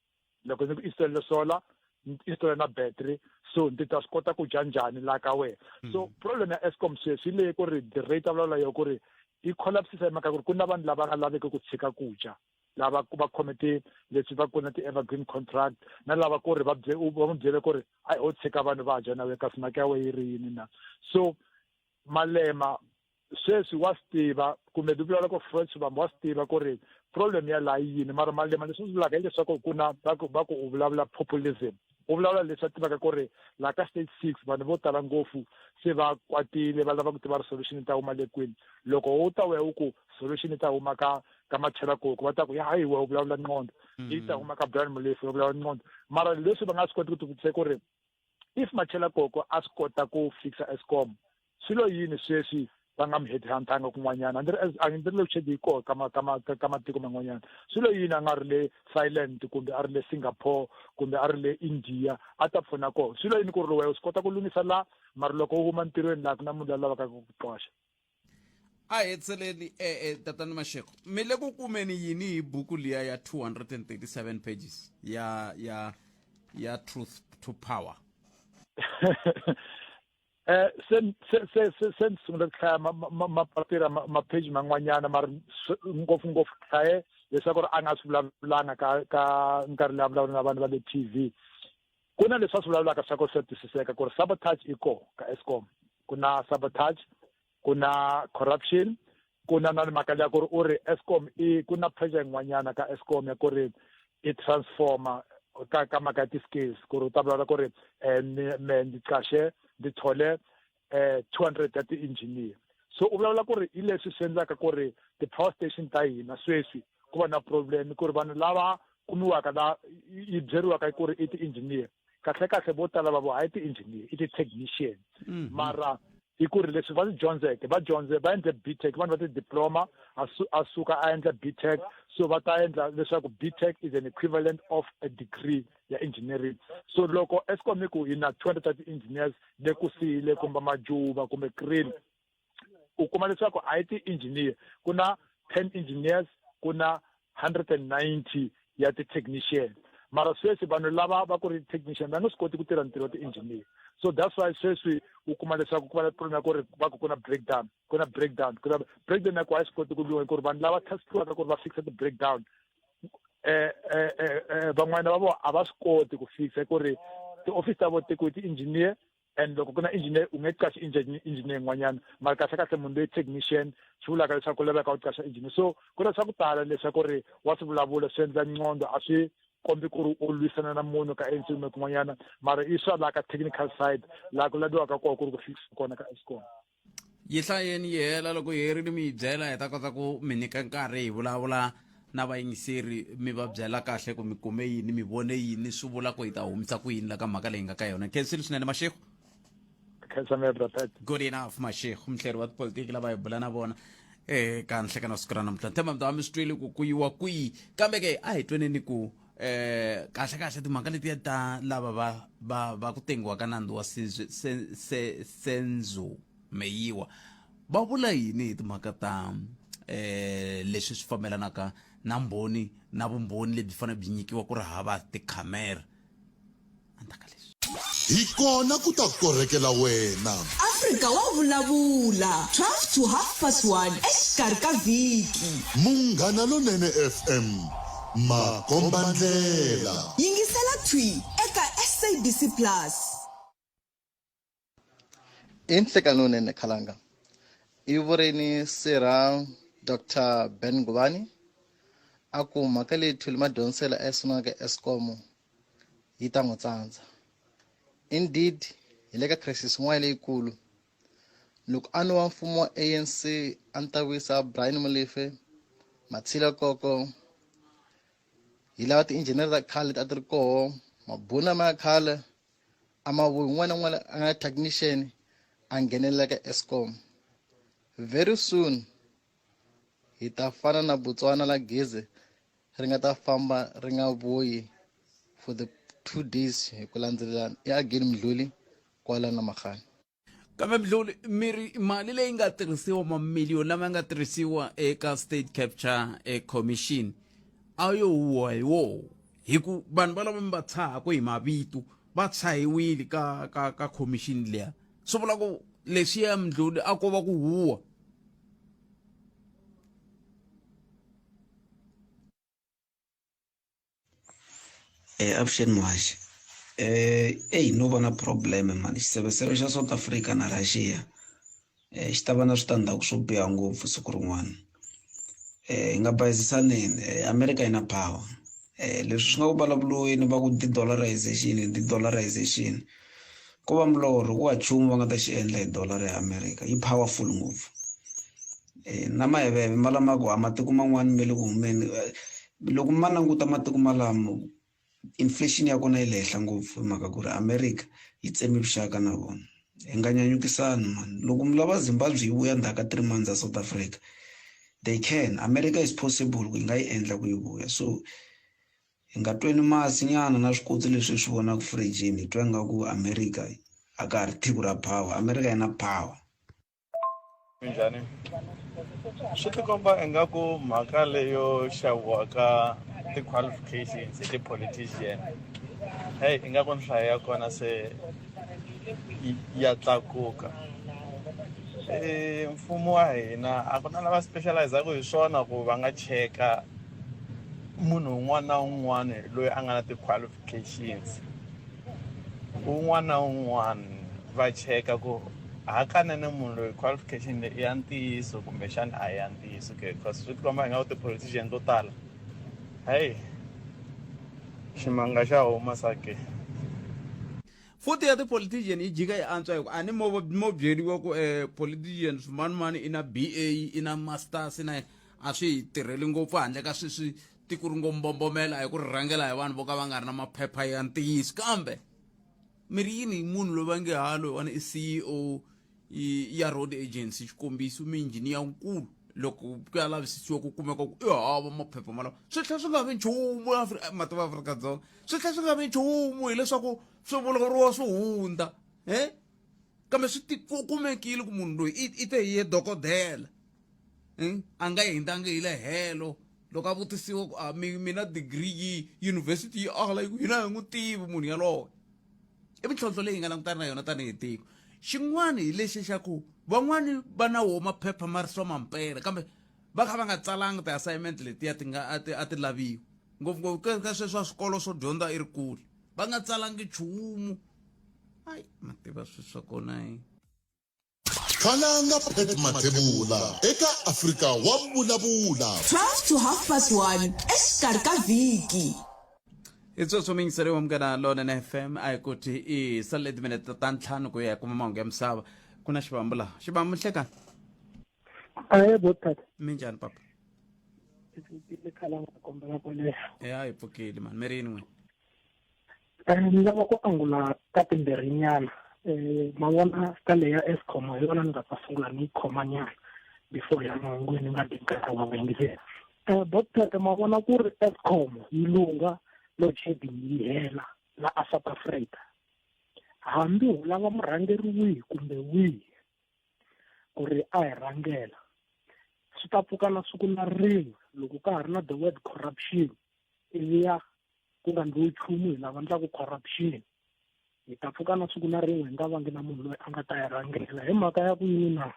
loko ni ku installe solar ni installe na battery so ndzi ta swi kota ku dya njhani laha ka wena so problem ya Eskom sweswi hi leyi ku ri the rate a vulavula yo ku ri yi collapsisa hi mhaka ku ri ku na vanhu lava nga laveki ku tshika ku dya lava va khome ti leswi va ku na ti-evergreen contract na lava ku ri va va n'wi byele ku ri a ho tshika vanhu va dya na wena kasi mhaka ya wena yi ri yini na so Malema sweswi wa swi tiva kumbe ni vulavula ku Floyd Shivambu wa swi tiva ku ri problem ya laha yi yini mara Malema leswi swi vulaka hileswaku ku na va ku va ku u vulavula populism u vulavula leswi a tivaka ku ri laha ka stage six vanhu vo tala ngopfu se va kwatile va lava ku tiva ri solution yi ta huma le kwini loko u ta wehe u ku solution yi ta huma ka ka Machela Koko va ta ku ya hayi wehe u vulavula nqondo yi ta huma ka Brian Molefe va vulavula nqondo mara leswi va nga swi koti ku tivutisa ku ri if Machela Koko a swi kota ku fixa Eskom swi lo yini sweswi va nga mi headhuntanga kun'wanyana a ndzi ri a ndzi ri load shedding yi koho ka ma ka ma ka matiko man'wanyana swi lo yini a nga ri le Thailand kumbe a ri le Singapore kumbe a ri le India a ta pfuna koho swi lo yini ku ri wena u swi kota ku lunghisa la mara loko u huma ntirhweni laha ku na munhu la lavaka ku ku qoxa A hetseleni e-e tatana Mashego mi le ku kumeni yini hi buku liya ya 237 pages ya ya ya truth to power eh se se se se se ndzi sungule ku hlaya mapapila mapheji man'wanyana mara ngopfungopfu hlaye leswaku ri a nga swi vulavulanga ka ka nkarhi leyi a vulavula na vanhu va le T_V ku na leswi a swi vulavulaka swa ku swa twisiseka ku ri sabotage i koho ka Eskom ku na sabotage ku na corruption ku na na mhaka leya ku ri u ri Eskom i ku na pressure yin'wanyana ka Eskom ya ku ri i transformer ka ka mhaka ya ti-skills ku ri u ta vulavula ku ri um me ndzi qashe ndzi thole um 200 ya ti-engineer so u vulavula ku ri hi leswi swi endlaka ku ri ti-power station ta hina sweswi ku va na problem ku ri vanhu lava kumiwaka la yi byeriwaka ku ri i ti-engineer kahle kahle vo tala va vo a yi ti-engineer i ti-technician mara i ku ri leswi va swi dyondzeke va dyondze va endle BTech vanhu va ti-diploma a su a suka a endla BTech so va ta endla leswaku BTech is an equivalent of a degree ya engineering so loko Eskom yi ku hi na 200 ta ti-engineers le kusile kumbe Majuba kumbe Kriel u kuma leswaku a yi ti-engineer ku na 10 engineers ku na 190 ya ti-technician mara sweswi vanhu lava va ku ri technician va nge swi koti ku tirha ntirho wa ti-engineer so that's why sweswi u kuma leswaku ku va na problem ya ku ri va ku ku na breakdown ku na breakdown ku na breakdown ya ku a yi swi koti ku lwiwa ku ri vanhu lava taskiwaka ku ri va fixa ti-breakdown eh eh eh, eh van'wana va vona a va swi koti ku fixa ku ri tiofisi ta vo tekiwe ti-engineer and loko ku na engineer u nge qashi engineer yin'wanyana mara kahle kahle munhu loyi technician swi vulaka leswaku ku laveka u qasha engineer so ku na swa ku tala leswaku ri wa swi vulavula swi endla nqondo a swi kombi ku ri u lwisana na munhu ka ANC kumbe kun'wanyana mara i swa laha ka technical side laha ku laviwaka kona ku ri ku fikisa kona ka Eskom Yi hlayeni yi hela loko yi herile mi yi byela hi ta kota ku mi nyika nkarhi hi vulavula na vayingiseri mi va byela kahle ku mi kume yini mi vone yini swi vula ku hi ta humisa ku yini la ka mhaka leyi nga ka yona khensile swinene mashego khensa me brother good enough mashego muhleri wa tipolitiki lava hi bula na vona eh ka nhlekano siku ra namuntlha ni tshemba mi ta va mi swi twile ku ku yiwa kwihi kambe ke a hi tweneni ku eh kahle kahle timhaka letiya ta lava va va va ku tengiwa ka nandzu wa Senzo Meyiwa va vula yini hi timhaka ta eh leswi swi fambelanaka na mbhoni na vumbhoni lebyi fanele byi nyikiwa ku ri hava tikhamera andzaka leswi Hi kona ku ta korhekela wena. Afrika wa vulavula 12 to half past 1 exikarhi ka vhiki. Munghana Lonene FM, makombandlela. Yingisela thwi eka SABC Plus. I nhlekani lowunene Khalanga. I vurini sirha Doctor Ben Ngubane a ku mhaka leyi Thuli Madonsela a yi sungulaka Eskom yi ta n'wi tsandza. Indeed hi le ka crisis yin'wana leyikulu. Loko a no wa mfumo wa ANC a ni ta vuyisa Brian Molefe, Matshila Koko, hi lava ti-engineer ta khale leti a ti ri koho, mabunu lama ya khale a ma vuyi un'wana na un'wana a nga technician a nghenelela ka Eskom. Very soon hi ta fana na Botswana la gezi ri nga ta famba ri nga vuyi for the two days hi ku landzelelana i again mdluli kwala na magani kambe mdluli mi ri mali leyi nga tirhisiwa mamiliyoni lama nga tirhisiwa eka state capture eh, commission a yo huwa hi woho hi ku vanhu valava mi va tshahaku hi mavito va tshahiwile ka ka ka commission liya swi vula ku leswiya mdluli a ko va ku huwa Eh, avuxeni muhaxi eh eyi no va na problem mani xiseveseve xa South Africa na Russia eh xi ta va na switandzhaku swo biha ngopfu siku rin'wana eh hi nga bayizisaneni eh, America yi na power eh leswi swi nga ku vulavuriweni va ku de-dollarization de-dollarization ko va milorho ku va nchumu va nga ta xi endla hi dollar ya America yi powerful ngopfu Eh, na maheveve ma lama ku a matiko man'wana ma le ku humeni eh, loko ma languta matiko malamo inflation ya kona yi le henhla ngopfu hi mhaka ku ri america yi tseme vuxaka na vona hi nga nyanyukisani mani loko mi lava zimbabwe yi vuya ndzhaku ka 3 months ya south africa they can america is possible ku yi nga yi endla ku yi vuya so hi nga tweni masi nyana na swikotsi leswi hi swi vonaka firijini hi twa ingaku america a ka ha ri tiko ra power america yi na power Minjhani swi tikomba ingaku mhaka leyo xaviwa ka ti-qualifications hi ti-politician heyi ingaku nhlayo ya kona se ya tlakuka mfumo wa hina a ku na lava specialize-aku hi swona ku va nga cheka munhu un'wana na un'wana loyi a nga na ti-qualifications. Un'wana na un'wana va cheka ku hakanene munhu loyi qualification leyi i ya ntiyiso kumbexana a hi ya ntiyiso ke because swi tikomba ingaku ti-politician to tala heyi ximanga xa huma sake. Futhi ya ti-politician yi jika yi antswa hi ku a ni mo mo byeriwa ku um politician swimanimani i na B_A i na masters na a swi hi tirheli ngopfu handle ka sweswi tiko ri ngo mbombomela hi ku ri rhangela hi vanhu vo ka va nga ri na maphepha ya ntiyiso kambe mi ri yini hi munhu loyi va nge ha loyiwani i ceo ya road agency xikombiso miinjhiniya nkulu loko ku ya lavisisiwa ku kumeka ku i hava maphepha malawa swi tlhela swi nga vi nchumu matiko ya Afrika-Dzonga swi tlhela swi nga vi nchumu hileswaku swi vulavuriwa swi hundza e kambe swi kumekile ku munhu loyi i te hi ye dokodela a nga hindanga hi le helo loko a vutisiwa ku a mi mi na degree yi university yi ala yi ku hina hi n'wi tivi munhu yaloye i mintlhontlho leyi hi nga langutana na yona tanihi tiko xin'wana hi lexi xa ku van'wani va na wo maphepha ma ri swa mampela kambe va kha va nga tsalanga ti-assignment letiya ti nga a ti a ti laviwa. Ngopfungopfu ka ka sweswa swikolo swo dyondza i ri kule va nga tsalangi nchumu. Ayi ma tiva swi swa kona yi. Khalanga Pat Mathebula eka Afrika wa Vulavula. 12 to half past 1 exikarhi ka vhiki. Hi sweswo miyingiseri wa Munghana Lonene FM a hi kuti i salele timinete ta ntlhanu ku ya kuma mahungu ya misava. Ku na xivambu laha. Xivambu nhlekani. Ahe botata. Minjhani papa? Hi pfukile khalanga kombela ku leha. Ya hi pfukile mani mi ri yini n'wina? Ni lava ku angula ka timbirhi nyana. Ma vona ka leya Eskom hi yona ni nga ta sungula ni yi khoma nyana before ya mahungu ni nga dyi nkarhi wa vayingiseri. Botata ma vona ku ri Eskom yi lungha load shedding yi hela la a South Africa. Hambi ho lava murhangeri wihi kumbe wihi ku ri a hi rhangela swi ta pfuka na siku na rin'we loko ka ha ri na the word corruption ivi ya ku nga ndliwi nchumu hi lava ndlaku corruption hi ta pfuka na siku na rin'we hi nga vangi na munhu loyi a nga ta hi rhangela hi mhaka ya ku yini na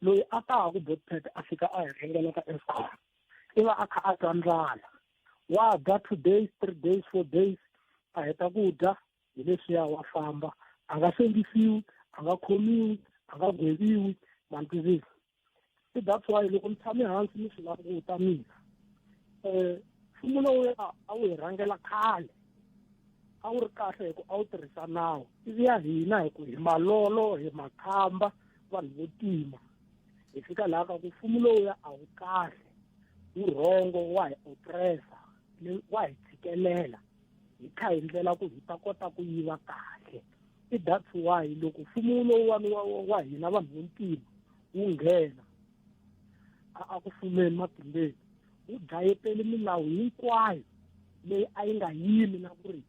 loyi a ta ha ku botpet a fika a hi rhangela ka Eskom i va a kha a twa ndlala wa dya 2 days 3 days 4 days a heta ku dya hi leswiya wa famba a nga sengisiwi a nga khomiwi a nga gweviwi ma ni twisisa se that's why loko ni tshame hansi ni swi languta mina um mfumo lowuya a wu hi rhangela khale a wu ri kahle hi ku a wu tirhisa nawu ivi ya hina hi ku hi malolo hi makhamba vanhu vo tima hi fika laha ka ku mfumo lowuya a wu kahle wu rhongo wa hi oppressa wa hi tshikelela hi kha hi ndlela ku hi ta kota ku yiva kahle i that's why loko mfumo lowuwani wa hina vanhu vo ntima wu nghena a ku fumeni matimbeni wu dlayetele milawu hinkwayo leyi a yi nga yimi na ku ri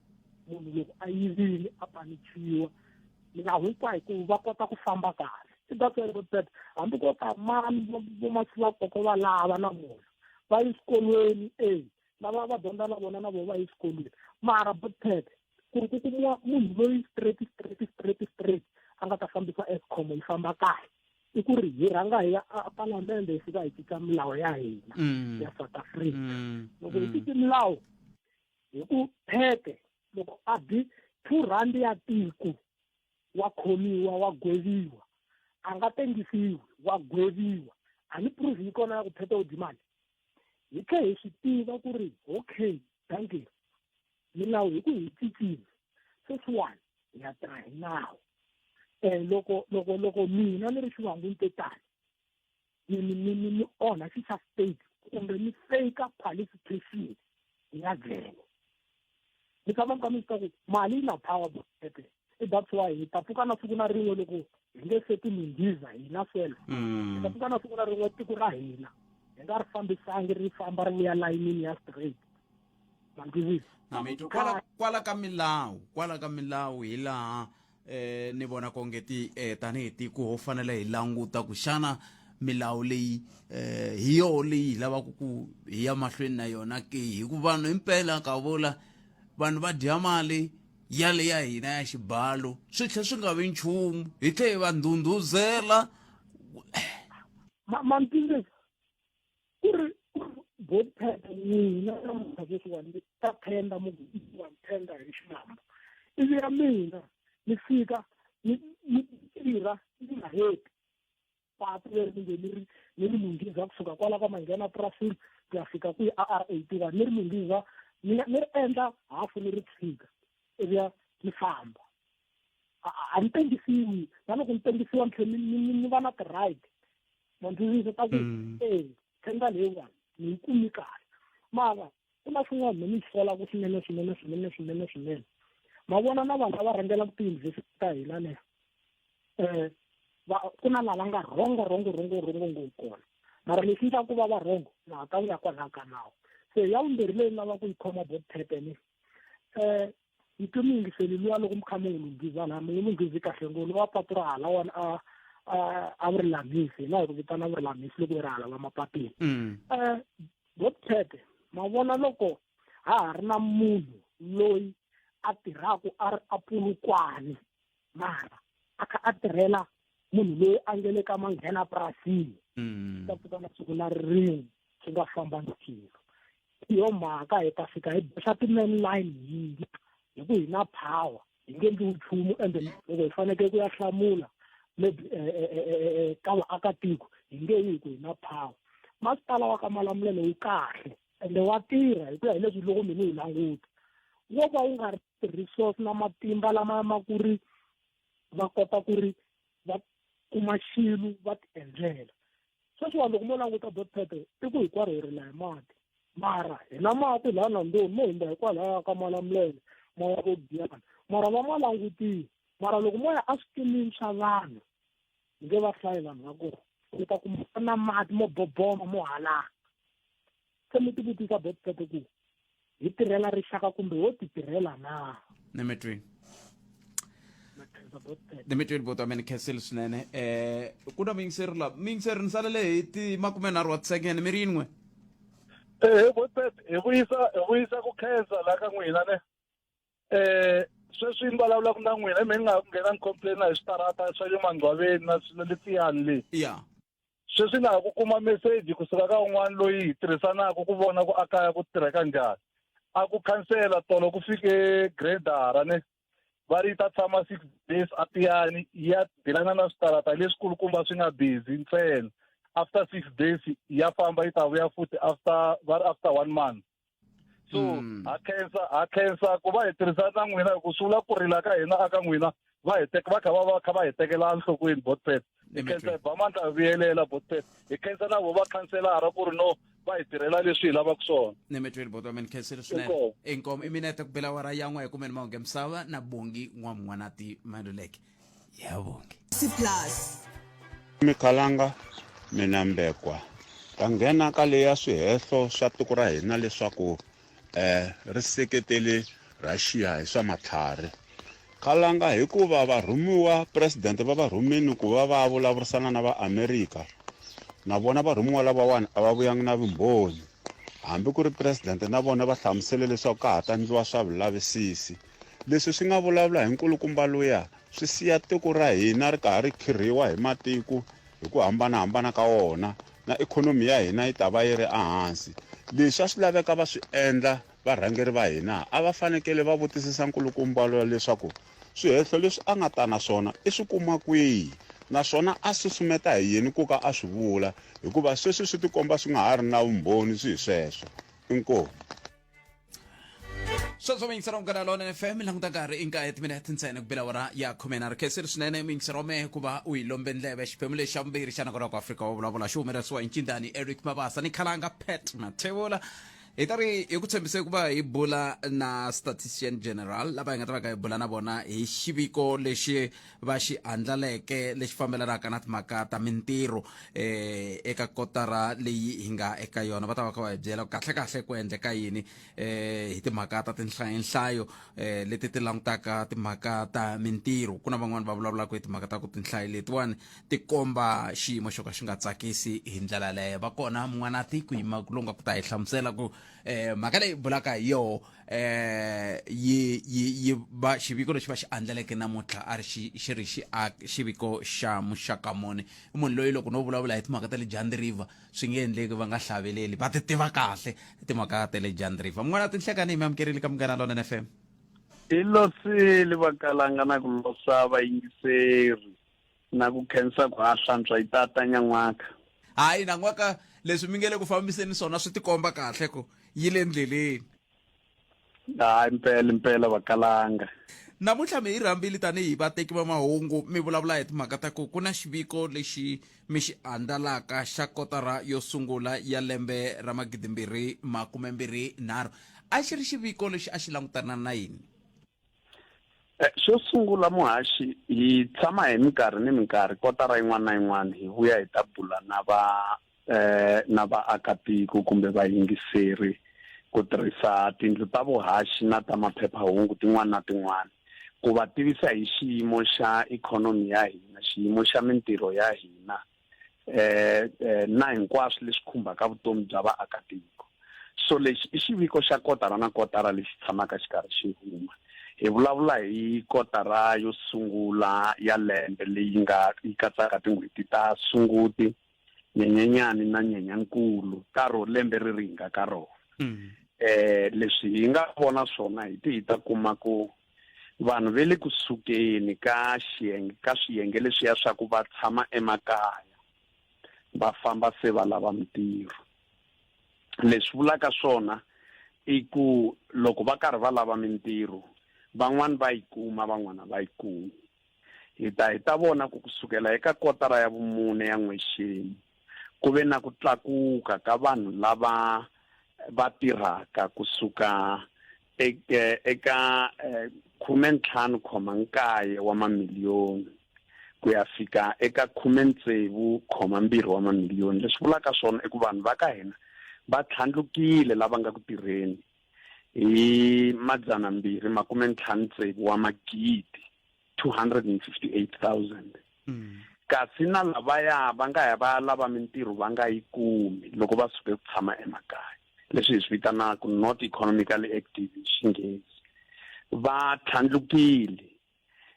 munhu loko a yivile a panichiwa milawu hinkwayo ku va kota ku famba kahle i that's why that hambi ko ta mani vomasivakoko va lava na vona va yi swikolweni e lava va dyondza na vona na vona va yi swikolweni mara botete ku ri ku kumiwa munhu loyi straight straight straight straight a nga ta fambisa Eskom yi famba kahle i ku ri hi rhanga hi ya a palamende hi fika hi cinca milawu ya hina ya South Africa loko hi cinci milawu hi ku phete loko a bi 2 rand ya tiko wa khomiwa wa gweviwa a nga tengisiwi wa gweviwa a ni proof yi kona ya ku phete u dyi mali hi tlhe hi swi tiva ku ri okay dankie milawu hi ku hi cincile sweswiwani hi ya tirha hi nawu loko loko loko mina ni ri xivangu ni te tani ni ni ni ni ni onha xi xa state kumbe ni fake qualification ya jele ni tshama ni kha ni swi ku mali yi na power bete i that's why hi ta pfuka na siku na rin'we loko hi nge se tilunghiza hina self hi ta pfuka na siku na rin'we tiko ra hina hi nga ri fambisangi ri famba ri vuya layinini ya straight ma ni twisisa Na mi twa kwala kwala ka milawu kwala ka milawu hi laha eh ni vona konge ti eh tanihi tiko ho fanele hi languta ku xana milawu leyi eh hi yoho leyi hi lavaka ku hi ya mahlweni na yona ke hikuva vanhu himpela ka vula vanhu va dya mali ya le ya hina ya xibalo swi tlhe swi nga vi nchumu hi tlhe hi va ndhundhuzela ma ni twisisa ku ri botpheta n'wina namuntlha sweswiwani mi ta phenda mu wa phenda hi xilamba ivi ya mina ni fika ni ni tirha ni nga heti patu leri ni nge ni ri ni ri lunghiza kusuka kwala ka manghena purasini ku ya fika kwihi a R 81 ni ri lunghiza ni ni ri endla hafu ni ri tshika ivi ya ni famba a ni tengisiwi na loko ni tengisiwa ni tlhela ni ni va na ti-right ma twisisa ta ku e tender leyiwani ni yi kumi kahle mara ku na swin'wana mi ni solaka swinene swinene swinene swinene swinene ma vona na vanhu lava rhangelaka tiyunivhesiti ta hina ne um ku na lava nga rhongo rhongo rhongo rhongo ngopfu kona mara leswi endlaka ku va va rhongo na ha ta vuya kwalaha ka nawu se ya vumbirhi leyi ni lavaka ku yi khoma botpepe ni um ni twe muyingiseli luya loko mi kha mi n'wi lunghiza laha mi n'wi lunghizi kahle ngopfu lowa patu ra hala wani a a a vurilamisi hina hi ku vitana vurilamisi loko hi ri hala va mapatwini um botpepe ma vona loko ha ha ri na munhu loyi a tirhaka a ri a Polokwane mara a kha a tirhela munhu loyi a nge le ka manghena purasini ta pfuka na siku na rin'we swi nga fambangi swilo. Hi yo mhaka hi ta fika hi boxa ti-man line hina hi ku hi na power hi nge endliwi nchumu ende loko hi fanekele ku ya hlamula maybe eh, eh, eh, ka vaakatiko hi nge yi hi ku hi na power masipala wa ka malamulele wu kahle ende wa tirha hi ku ya hi leswi loko mina hi languta wo va wu nga ri ti-resource na matimba lama ma ku ri va kota ku ri va kuma xilo va ti endlela sweswiwani loko mo languta dotpet tiko hinkwaro hi rila hi mati mara hi na mati laha nandoni mo hundza hikwalaya ka malamulele mo ya vo giyana mara va ma langutile mara loko mo ya eswikimini swa vanhu hi nge va hlayi vanhu va kona u ta kuma na mati mo boboma mo halaka se mi tivutisa dotpet ku hi tirhela rixaka kumbe ho ti tirhela na nemetweni nemetweni bota mina khensile swinene eh ku na muyingiseri la muyingiseri ni salele hi ti makumenharhu wa tisekene mi ri yin'we eh botpet hi vuyisa hi vuyisa ku khensa la ka n'wina ne eh sweswi ni vulavulaka na n'wina mi nga nghena ni complaina hi switarata swa le mangcwaveni na swilo leswiyani le ya sweswi na ha ku kuma meseji kusuka ka un'wana loyi hi tirhisanaka ku vona ku akaya ku tirheka njhani a ku khansela tolo ku fike gradara ne va ri yi ta tshama six days a tiyani ya dilana na switarata leswikulukumba swi nga busy ntsena after six days ya famba yi ta vuya futhi after va ri after one month so mm. ha khensa ha khensa ku va hi tirhisana na n'wina hi ku swi vula ku rila ka hina aka n'wina va hi teka va kha va va kha va hi tekela enhlokweni botpet hi khensa hi ba mandla hi vuyelela botpet hi khensa na vo va khanselara ku ri no va hi tirhela leswi hi lavaka swona nemetweni boto wa mina khensile swinene inkomo i minete ku bela wara yan'we hi kumeni mahungu ya misava na bongi n'wamun'wanati maluleke ya bongi plus Mikhalanga mina Mbekwa ta nghena ka leya swihehlo swa tiko ra hina leswaku eh ri seketele Russia hi swa matlhari. Khalanga hikuva varhumiwa president va va rhumini ku va va vulavurisana na va America na vona varhumiwa lavawani a va vuyangi na vumbhoni hambi ku ri president na vona va hlamusele leswaku ka ha ta ndliwa swa vulavisisi leswi swi nga vulavula hi nkulukumba luya swi siya tiko ra hina ri karhi ri khirhiwa hi matiko hi ku hambanahambana ka wona na ikhonomi ya hina yi ta va yi ri ehansi leswi a swi laveka va swi endla varhangeri va hina a va fanekele va vutisisa nkulukumba luya leswaku swihehlo leswi a nga ta na swona i swi kuma kwihi naswona a susumeta hi yini ku ka a swi vula hikuva sweswi swi tikomba swi nga ha ri na vumbhoni swi hi sweswo inkomu sweswo muyingiseri wa munghana lonene fm languta nkarhi i nkaye timinete ntsena ku bela wara ya khumenharhu khensile swinene muyingiseri wa mehe ku va u yi lombe ndleve xiphemu lexi xa vumbirhi xa nakona ku afrika wa vulavula xi humelerisiwa hi ncindani eric mabasa ni khalanga pat mathevula hi ta ri hi ku tshembise ku va hi bula na statistician general lava hi nga ta va ka hi bula na vona hi xiviko lexi va xi andlaleke lexi fambelanaka na timhaka ta mintirho eh eka kotara leyi hi nga eka yona va ta va kha va hi byela kahle kahle ku endleka yini eh hi timhaka ta tinhlayo eh leti ti langutaka timhaka ta mintirho ku na van'wani va vulavulaka hi timhaka ta ku tinhlayo letiwani ti komba xiyimo xo ka xi nga tsakisi hi ndlela yaleyo va kona mun'wana tiko yima lowu nga ku ta hi hlamusela ku eh mhaka leyi bulaka hi yoho eh yi yi yi va xiviko lexi va xi andlaleke namuntlha a ri xi xi ri xi a xiviko xa muxaka muni i munhu loyi loko no vulavula hi timhaka ta le Jan River swi nge endleki va nga hlaveleli va ti tiva kahle timhaka ta le Jan River mun'wana tinhlekani hi mi amukerile ka Munghana Lonene FM hi losile vakalanga na ku losa vayingiseri na ku khensa ku ha hlantswa yi tata nyan'waka hayi nan'waka leswi mi nge le ku fambiseni swona swi tikomba kahle ku yi le ndleleni hayi mpela impela vakalanga namuntlha mi hi rhambile tanihi vateki va mahungu mi vulavula hi timhaka ta ku ku na xiviko lexi mi xi andlalaka xa kotara yo sungula ya lembe ra magidimbirhi makumembirhi nharhu a xi ri xiviko lexi a xi langutana na yini eh, xo sungula muhaxi hi tshama hi minkarhi ni minkarhi kotara yin'wana na yin'wana hi vuya hi ta bula na va eh na vaakatiko kumbe vayingiseri ku tirhisa tindlu ta vuhaxi na ta maphephahungu tin'wana na tin'wana ku va tivisa hi xiyimo xa ikhonomi ya hina xiyimo xa mintirho ya hina eh, eh na hinkwaswo leswi khumbaka vutomi bya vaakatiko so lexi i xiviko xa kotara na kotara lexi tshamaka xi karhi xi huma hi vulavula hi kotara yo sungula ya lembe leyi nga yi katsaka tin'hweti ta sunguti nyenyenyani na nyenyankulu ka ro lembe ri ri hi nga ka rona mm. Eh leswi hi nga vona swona hi ti hi ta kuma ku vanhu ve le ku sukeni ka xiyenge ka swiyenge leswiya swa ku va tshama emakaya va famba se va lava mintirho. Leswi vulaka swona i ku loko va karhi va lava mintirho van'wani va yi kuma van'wana va yi kumi. Hi ta hi ta vona ku kusukela eka kotara ya vumune ya n'wexemu ku ve na ku tlakuka ka vanhu lava va tirhaka kusuka eka 15.9 wa mamiliyoni ku ya fika eka 16.2 wa mamiliyoni. Leswi vulaka swona i ku vanhu va ka hina va tlhandlukile lava nga ku tirheni hi 256 wa magidi, 258,000. Kasi na lavaya va nga ya va ya lava mintirho va nga yi kumi loko va suke ku tshama emakaya, leswi hi swi vitanaka not economically active hi Xinghezi, va tlhandlukile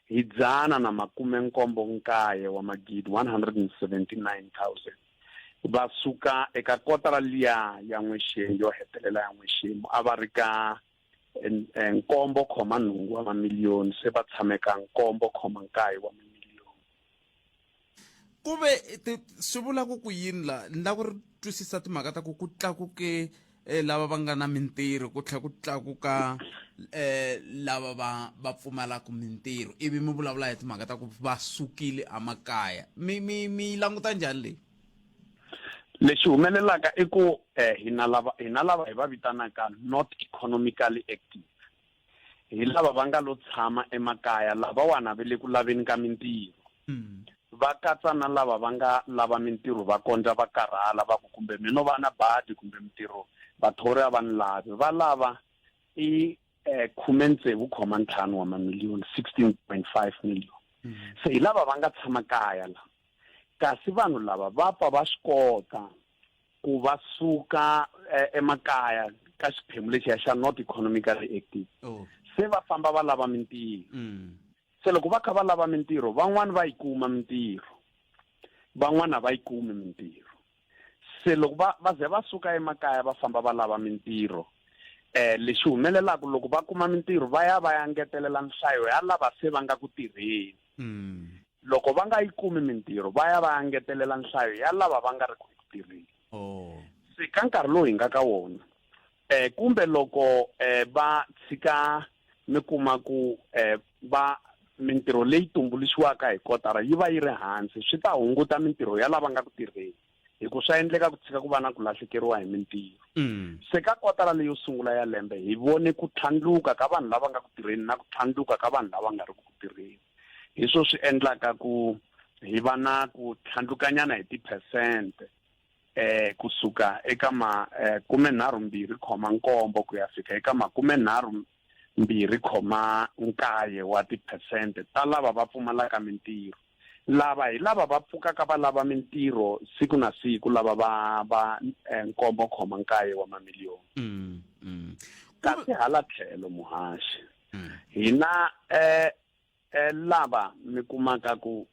hi 179 wa magidi, 179,000, va suka eka kotara liya ya n'wexemu yo hetelela ya n'wexemu a va ri ka 7.8 wa mamiliyoni, se va tshame ka 7.9 wa mamiliyoni. Ku ve swi vula ku ku yini la? Ni lava ku ri twisisa timhaka ta ku ku tlakuke lava va nga na mintirho, ku tlhela ku tlakuka lava va pfumalaka mintirho, ivi mi vulavula hi timhaka ta ku va sukile emakaya. Mi languta njhani leyi? Lexi humelelaka i ku hina lava, hina lava hi va vitanaka not economically active, hi lava va nga lo tshama emakaya, lavawani va le ku laveni ka mintirho. Va katsa na lava va nga lava mintirho va kondza va karhala, va ku kumbe mi no va na badi kumbe mintirho vathori a va ni lavi. Va lava i 16.5 wa mamiliyoni, 16.5 million. Se hi lava va nga tshama kaya la. Kasi vanhu lava va pfa va swi kota ku va suka emakaya ka xiphemu lexiya xa not economically active. Se va famba va lava mintirho. Se loko va kha va lava mintirho, van'wani va yi kuma mintirho, van'wani a va yi kumi mintirho. Se loko va ze va suka emakaya va famba va lava mintirho, lexi humelelaka loko va kuma mintirho va ya va ya ngetelela nhlayo ya lava se va nga ku tirheni. Loko va nga yi kumi mintirho va ya va ya ngetelela nhlayo ya lava va nga ri ku tirheni. Se ka nkarhi lowu hi nga ka wona, kumbe loko va tshika mi kuma ku va mintirho leyi tumbuluxiwaka hi kotara yi va yi ri hansi, swi ta hunguta mintirho ya lava nga ku tirheni, hi ku swa endleka ku tshika ku va na ku lahlekeriwa hi mintirho. Se ka kotara leyo sungula ya lembe hi vone ku tlhandluka ka vanhu lava nga ku tirheni na ku tlhandluka ka vanhu lava nga ri ku tirheni. Hi swo swi endlaka ku hi va na ku tlhandlukanyana hi tiphesente kusuka eka ma 32.7 ku ya fika eka 32.9 wa tiphesente ta lava va pfumalaka mintirho. Lava hi lava va pfukaka va lava mintirho siku na siku, lava va 7.9 wa mamiliyoni. Kasi hala tlhelo muhaxi, hina lava mi kumaka ku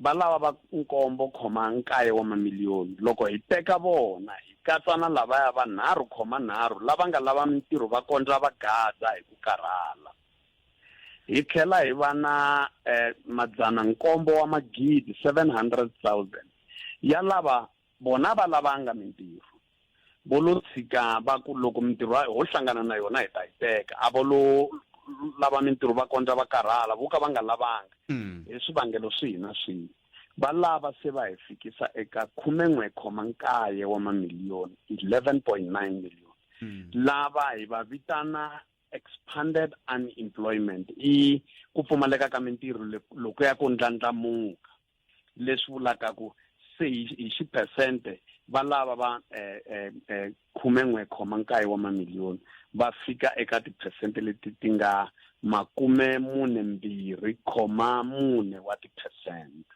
va lava va 7.9 wa mamiliyoni, loko hi teka vona hi katsa na lavaya va 3.3 lava nga lava mintirho va kondza va gadza hi ku karhala, hi tlhela hi va na 700 wa magidi, 700,000, ya lava vona va lavanga mintirho, vo lo tshika va ku loko mintirho ho hlangana na yona hi ta yi teka, a vo lo lava mintirho va kondza va karhala, vo ka va nga lavanga hi swivangelo swihi na swihi, va lava se va hi fikisa eka 11.9 wa mamiliyoni, 11.9 million. Lava hi va vitana expanded unemployment, i ku pfumaleka ka mintirho loko ya ku ndlandlamuka, leswi vulaka ku se hi xiphesente va lava va 11.9 wa mamiliyoni va fika eka tiphesente leti ti nga 42.4 wa tiphesente.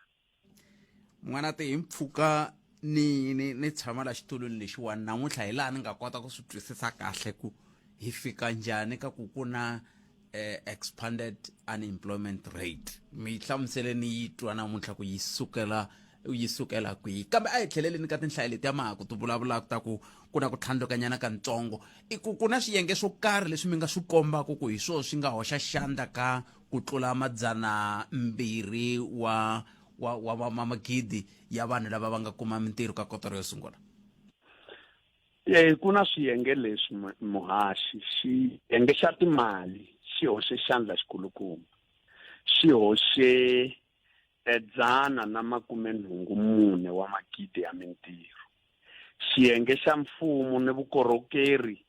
N'wana ti hi mpfhuka ni tshama la xitulwini lexiwani namuntlha, hi laha ni nga kota ku swi twisisa kahle ku hi fika njhani ka ku ku na expanded unemployment rate. Mi hlamusele ni yi twa namuntlha ku yi sukela yi sukela kwihi kambe a hi tlheleleni ka tinhlayo letiya ma ha ku ti vulavulaka ta ku ku na ku tlhandlukanyana kantsongo i ku ku na swiyenge swo karhi leswi mi nga swi kombaka ku hi swona swi nga hoxa xandla ka ku tlula madzana mbirhi wa wa wa, wa magidi ya vanhu lava va nga kuma mintirho ka kotara yo sungula Eh ku na swiyenge leswi muhaxi xiyenge xa timali xi hoxe xandla xikulukumba xi hoxe 184 wa magidi ya mintirho xiyenge xa mfumo ni vukorhokeri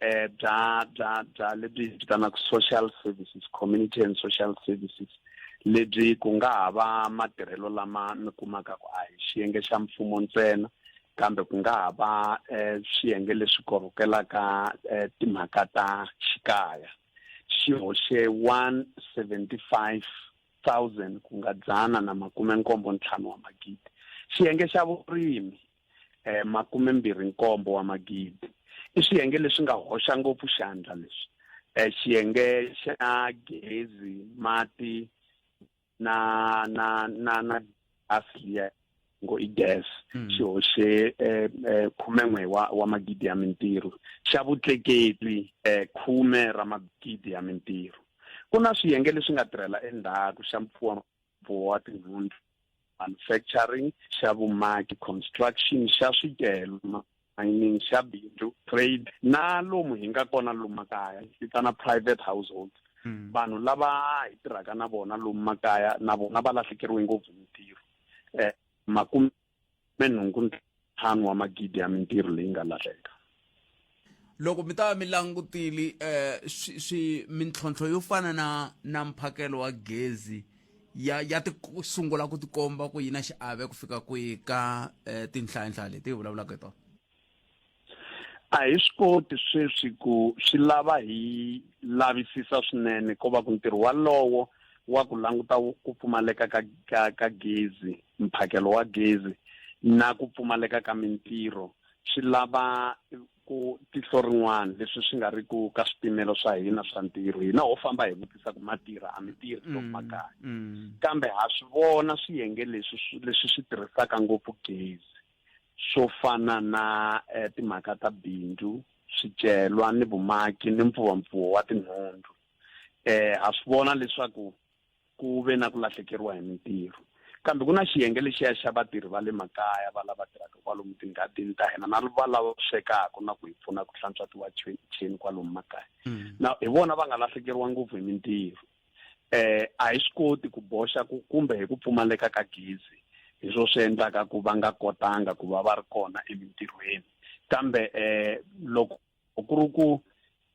eh bya bya bya lebyi vitanaka social services community and social services lebyi ku nga ha va matirhelo lama mi kumaka ku a hi xiyenge xa mfumo ntsena kambe ku nga ha va eh, swiyenge leswi korhokelaka eh, timhaka ta xikaya xi hoxe 175 000 ku nga 175 wa magidi xiyenge xa vurimi eh 27 wa magidi i swiyenge leswi nga hoxa ngopfu xandla leswi eh xiyenge xa gezi mati na na na na gas liya ngo i gas mm. xi hoxe eh, eh, 11 wa, wa magidi ya mintirho xa vutleketli eh, khume ra magidi ya mintirho ku na swiyenge leswi nga tirhela endzhaku xa mpfuwa wa tinhundzu manufacturing xa vumaki construction xa swicelwa mining xa bindzu trade na lomu hi nga kona lomu makaya hi vitana private household hmm. vanhu lava hi tirhaka na vona lomu makaya na vona va lahlekeriwe ngopfu mintirho um makume 85 wa magidi ya mintirho leyi nga lahleka loko mi ta va mi langutile eh swi, swi mintlhontlho yo fana na na mphakelo wa gezi ya ya ti sungula ku tikomba ku yi na xiave ku fika kwihi ka eh, tinhlayanhlaya leti hi vulavulaka hi tona a hi swi koti sweswi ku swi lava hi lavisisa swinene ko va ku ntirho walowo wa ku languta ku pfumaleka ka ka ka gezi mphakelo wa gezi na ku pfumaleka ka mintirho swi lava ku tihlo rin'wana leswi swi nga ri ku ka swipimelo swa hina swa ntirho hina ho famba hi vutisa ku ma tirha a mi tirhi lomu makaya kambe ha swi vona swiyenge leswi leswi swi tirhisaka ngopfu gezi swo fana na eh, timhaka ta bindzu swicelwa ni vumaki ni mpfuvampfuwo wa tinhundzu eh ha swi vona leswaku ku ve na ku lahlekeriwa hi mintirho kambe ku na xiyenge lexiya xa vatirhi va le makaya va lava tirhaka kwalomu tinghadini ta hina na va lava swekaka na ku hi pfuna ku hlantswa tiwacheni kwalomu makaya mm. na hi vona va nga lahlekeriwa ngopfu hi mintirho eh a hi swi koti ku boxa ku kumbe hi ku pfumaleka ka gezi hi swo swi endlaka ku va nga kotanga ku va va ri kona emintirhweni kambe eh loko ku ri ku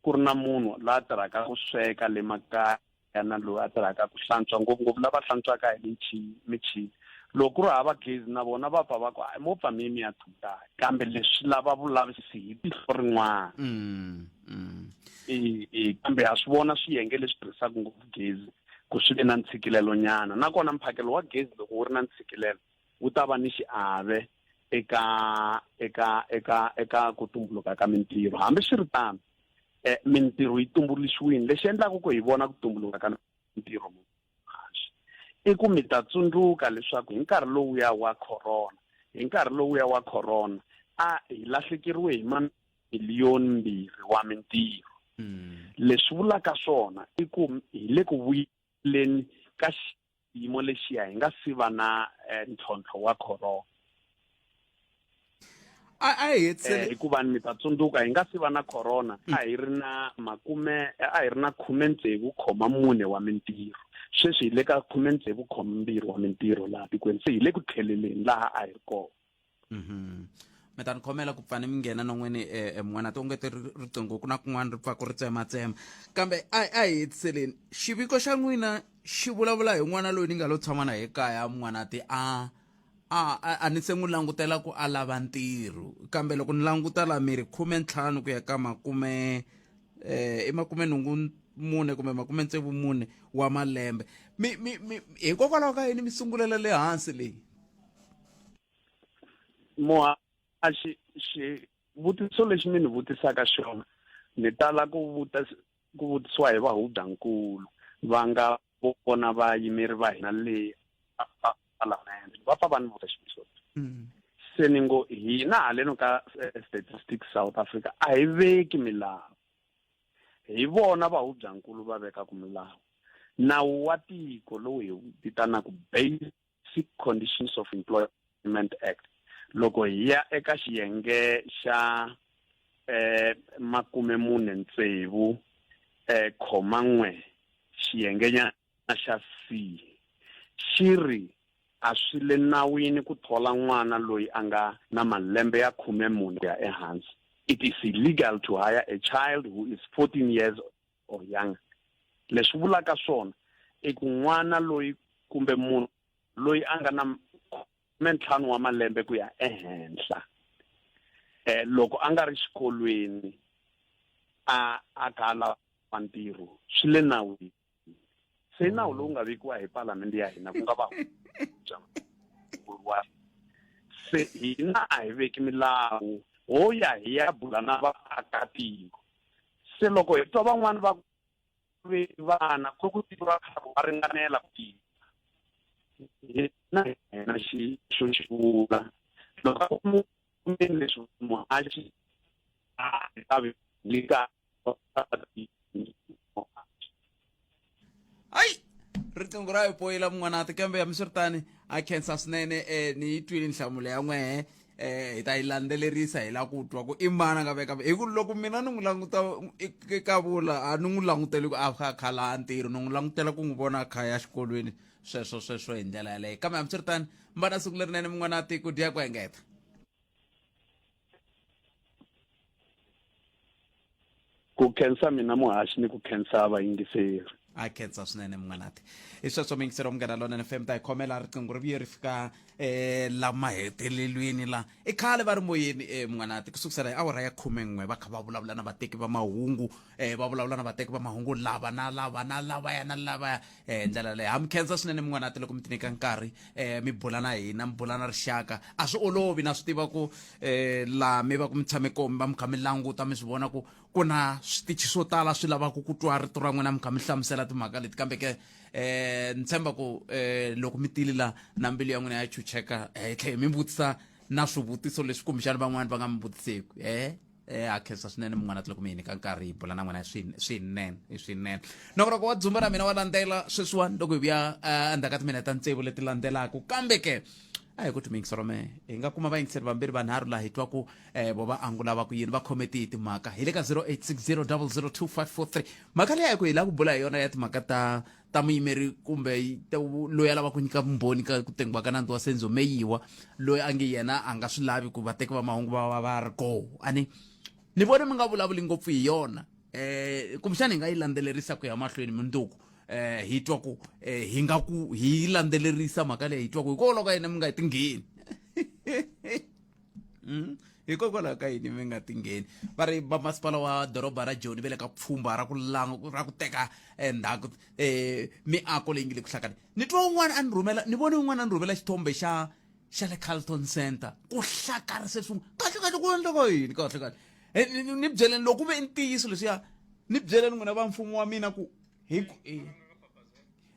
ku ri na munhu la tirhaka ku sweka le makaya na loyi a tirhaka ku hlantswa ngopfungopfu lava hlantswaka hi michini michini loko ku ri hava gezi na vona va pfa va ku mo pfa mi mi ya thuta kambe leswi lava vulavisisi hi tihlo rin'wana mm, mm. E, kambe ha swi vona swiyenge leswi tirhisaka ngopfu gezi ku swi ve na ntshikilelo nyana nakona mphakelo wa gezi loko wu ri na ntshikilelo wu ta va ni xiave eka eka eka eka ku tumbuluka ka mintirho hambiswiritano eh, mintirho yi tumbuluxiwile lexi endlaka ku hi vona ku tumbuluka ka mintirho i ku mi ta tsundzuka leswaku hi nkarhi lowuya wa corona hi nkarhi lowuya wa corona a hi lahlekeriwe hi mamiliyoni mbirhi wa mintirho mm. leswi vulaka swona i ku hi le ku vuyeleni ka xiyimo lexiya hi nga si va na eh, ntlhontlho wa corona a hi hetisele eh, hikuva mi ta tsundzuka hi nga si va na corona mm. a hi ri na makume a hi ri na 66.4 wa mintirho sweswi hi le ka 66.2 wa mintirho laha tikweni se hi le ku tlheleleni laha a hi ri kona mhm. mi ta ni khomela ku pfane mi nghena non'wini eh, eh, mun'wana ti ongete riqingho ku na kun'wana ri pfaka ri tsematsema kambe a a hi hetiseleni xiviko xa n'wina xi vulavula hi n'wana loyi ni nga lo tshama na hi kaya n'wana ti a a a ni se n'wi langutela ku a lava ntirho kambe loko ni languta la miri 15 ku ya ka makume eh i 84 kumbe 64 wa malembe mi mi mi hikokwalaho ka yini mi sungulela le hansi leyi Muhaxi xivutiso lexi mi ni vutisaka xona ni tala ku vuta ku vutisiwa hi vahudankulu va nga vona vayimeri va hina le palamende va pfa va ni vutisa xivutiso se ni ngo hina haleno ka Statistics South Africa a hi veki milawu hi vona vahubyankulu va vekaka milawu nawu wa tiko lowu hi wu vitanaka Basic Conditions of Employment Act loko hi ya eka xiyenge xa eh 46 eh khoma n'we xiyengenyana xa C xi ri a swi le nawini ku thola n'wana loyi a nga na malembe ya 14 ku ya ehansi. It is illegal to hire a child who is 14 years or younger. Leswi vulaka swona i ku n'wana loyi kumbe munhu loyi a nga na 15 wa malembe ku ya ehenhla eh loko a nga ri xikolweni a a kha a lava ntirho swi le nawini se nawu lowu nga vekiwa hi palamende ya hina ku nga va wa se hina a hi veki milawu ho ya hi ya bula na vaakatiko se loko hi twa van'wani va ve vana ku ku tiva kha va ringanela ku tiva hina hina xi xo xi vula loko a kumeni leswi muhaxi a ta vi nyika Ayi riqingho ra hi poyila mun'wanati kambe hambiswiritani a khensa swinene um ni yi twile nhlamulo ya n'wehe eh hi ta yi landzelerisa hi la ku twa ku i mani a nga veka hi ku loko mina ni n'wi languta ka vula a ni n'wi languteli ku a kha khala ntirho ni n'wi langutela ku n'wi vona a kha ya xikolweni sweswo sweswo hi ndlela yaleyo kambe hambiswiritani mbana siku lerinene mun'wanati ku dya ku engeta Ku khensa mina muhaxi ni ku khensa vayingiseri. A khensa swinene munghana-ti. Hi sweswo muyingiseri wa Munghana Lonene FM ta hi khomela riqingho ri vuye ri fika eh la mahetelelweni la. I khale va ri moyeni eh munghana-ti ku sukusela hi awara ya khumen'we va kha va vulavula na vateki va mahungu eh va vulavula na vateki va mahungu lava na lava na lavaya na lavaya eh ndlela yaleyo. Ha mi khensa swinene munghana-ti loko mi tinyika nkarhi eh mi bula na hina mi bula na rixaka. A swi olovi na swi tiva ku eh laha mi va ku mi tshame kona mi va mi kha mi languta mi swi vona ku ku na switichi swo tala swi lavaka ku twa rito ra n'wina mi kha mi hlamusela timhaka leti kambe ke eh ni tshemba ku eh loko mi tile la na mbilu ya n'wina ya chucheka eh tlhe mi vutisa na swivutiso leswi kumbexana van'wani va nga mi vutiseku eh eh a khensa swinene mun'wana loko mi hi nyika nkarhi hi bula na n'wina swinene i swinene nongonoko wa dzumba ra mina wa landzela sweswiwani loko hi vuya eh, endzhaku ka timinete ta tsevu leti landzelaka kambe ke a hi ku timiyingiselo me hi nga kuma vayingiseri vambirhi vanharhu laha hi twa ku um vo va angula va ku yini va khome tihi timhaka hi le ka 0860 002543 mhaka leyi a hi ku hi lava ku bula hi yona ya timhaka ta ta muyimeri kumbe loyi a lava ku nyika vumbhoni ka ku tengiwa ka nandzu wa Senzo Meyiwa loyi a nge yena a nga swi lavi ku vateki va mahungu va va va ri koho a ni ni vone mi nga vulavuli ngopfu hi yona eh kumbexana hi nga yi landzelerisa ku ya mahlweni mundzuku eh hi twa ku eh, hi nga ku hi yi landzelerisa mhaka leyi hi twa ku hikwalaho ka yini mi nga yi tingheni Hikokwalaho ka yini mi nga tingheni va ri va masipala wa doroba ra Joni va le ka pfhumba ra ku ra ku teka eh, ndhaku eh, miako leyi nge le ku hlakani ni twa un'wana a ni rhumela ni vone un'wana a ni rhumela xithombe xa xa le Carlton Center ku hlakarise swin'we kahle kahle ku endleka yini kahle kahle eh, ni byeleni loko ku ve i ntiyiso leswiya ni byeleni n'wina va mfumo wa mina ku hi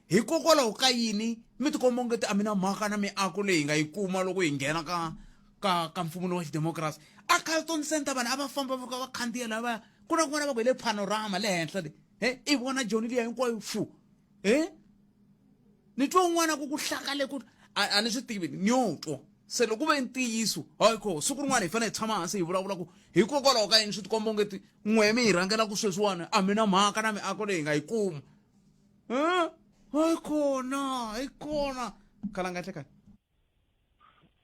Hikokwalaho ka yini mi tikomba ongeti a mi na mhaka na miako leyi hi nga yi kuma loko hi nghena ka ka ka mfumo lowa xidemokirasi? A Carlton Centre vanhu a va famba va va khandziya lavaya ku na kun'wana va ku hi le Panorama le henhla le he i vona Joni liya hinkwayo fu he ni twa un'wana ku ku hlakale ku a ni swi tivi ni yo twa se loko ku ve ntiyiso hayi kho siku rin'wana hi fanele hi tshama hansi hi vulavula ku hikokwalaho ka yini swi tikomba ongeti n'we mi hi rhangelaka sweswiwani a mi na mhaka na miako leyi hi nga yi kuma Eh? Hayi khona, hayi khona. Khalanga hlekani.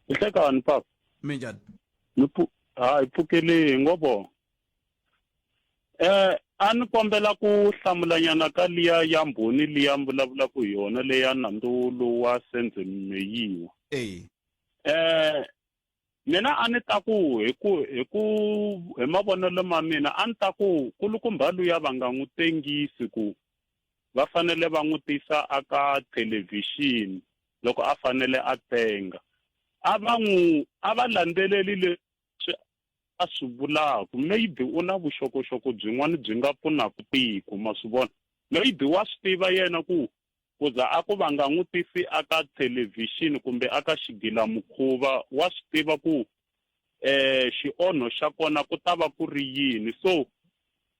Hlekani papa. Minjhani? Ni pu hayi pfukeli ngopfu. Eh a ni kombela ku hlamulanyana ka liya ya mbhoni liya mi vulavulaka hi yona leya nandzu lowu wa Senzo Meyiwa. Eh. Eh mina a ni ta ku hi ku hi ku hi mavonelo ma mina a ni ta ku kulukumba luya va nga n'wi tengisi ku va fanele va n'wi tisa aka thelevhixini loko a fanele a tenga a va n'wi a va landzeleli leswi a swi vulaka maybe u na vuxokoxoko byin'wana byi nga pfunaka tiko ma swi vona maybe wa swi tiva yena ku Ku za a ku va nga n'wi tisi aka thelevhixini kumbe aka xigilamukhuva, wa swi tiva ku xionho xa kona ku ta va ku ri yini. So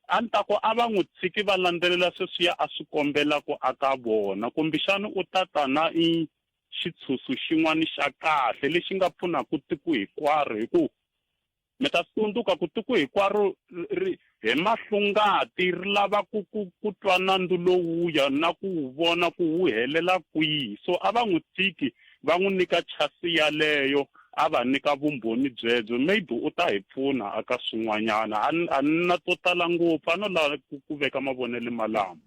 a ni ta ku a va n'wi tshiki va landzelela sweswiya a swi kombelaku aka vona, kumbexani u ta ta na i xitshusu xin'wani xa kahle lexi nga pfunaku tiko hinkwaro, hi ku Mi ta swi tsundzuka ku tiko hinkwaro ri hi mahlo-ngati ri lava ku ku ku twa nandzu lowuya na ku wu vona ku wu helela kwihi. So a va n'wi tshiki va n'wi nyika chance yaleyo a va nyika vumbhoni byebyo maybe u ta hi pfuna aka swin'wanyana. A ni a ni na to tala ngopfu a no lava ku ku veka mavonelo malamo.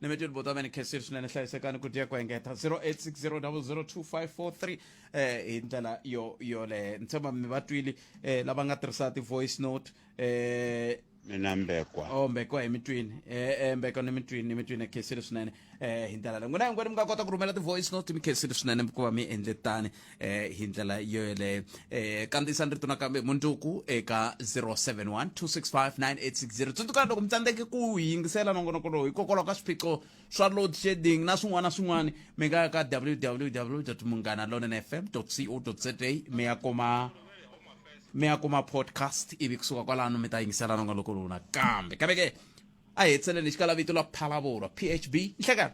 Ni mi twile buti wa mina khensile swinene hlayisekani ku dya ku engeta 0860002543 eh hi ndlela yo yoleyo ni tshemba mi va twile eh lava nga tirhisa ti-voice note eh mina mbekwa oh mbekwa hi mitwini eh eh mbekwa ni mitwini ni mitwini khensile swinene eh hi ndlela leyi n'wina hinkwenu mi nga kota ku rhumela ti-voice note mi khensile swinene ku va mi endle tani eh hi ndlela yo yoleyo eh kandziyisani rito nakambe mundzuku eka 071 265 9860 tsundzukani loko mi tsandzeke ku yingisela nongonoko lowu hikokwalaho ka swiphiqo swa load shedding na swin'wana na swin'wana mi nga ya ka www munghana lonene fm co za mi ya kuma mi ya kuma podcast ivi kusuka kwalano mi ta yingisela nongonoko lowu nakambe kambe ke a hi hetiseleni xikala vito la phalavurwa phb nhlekani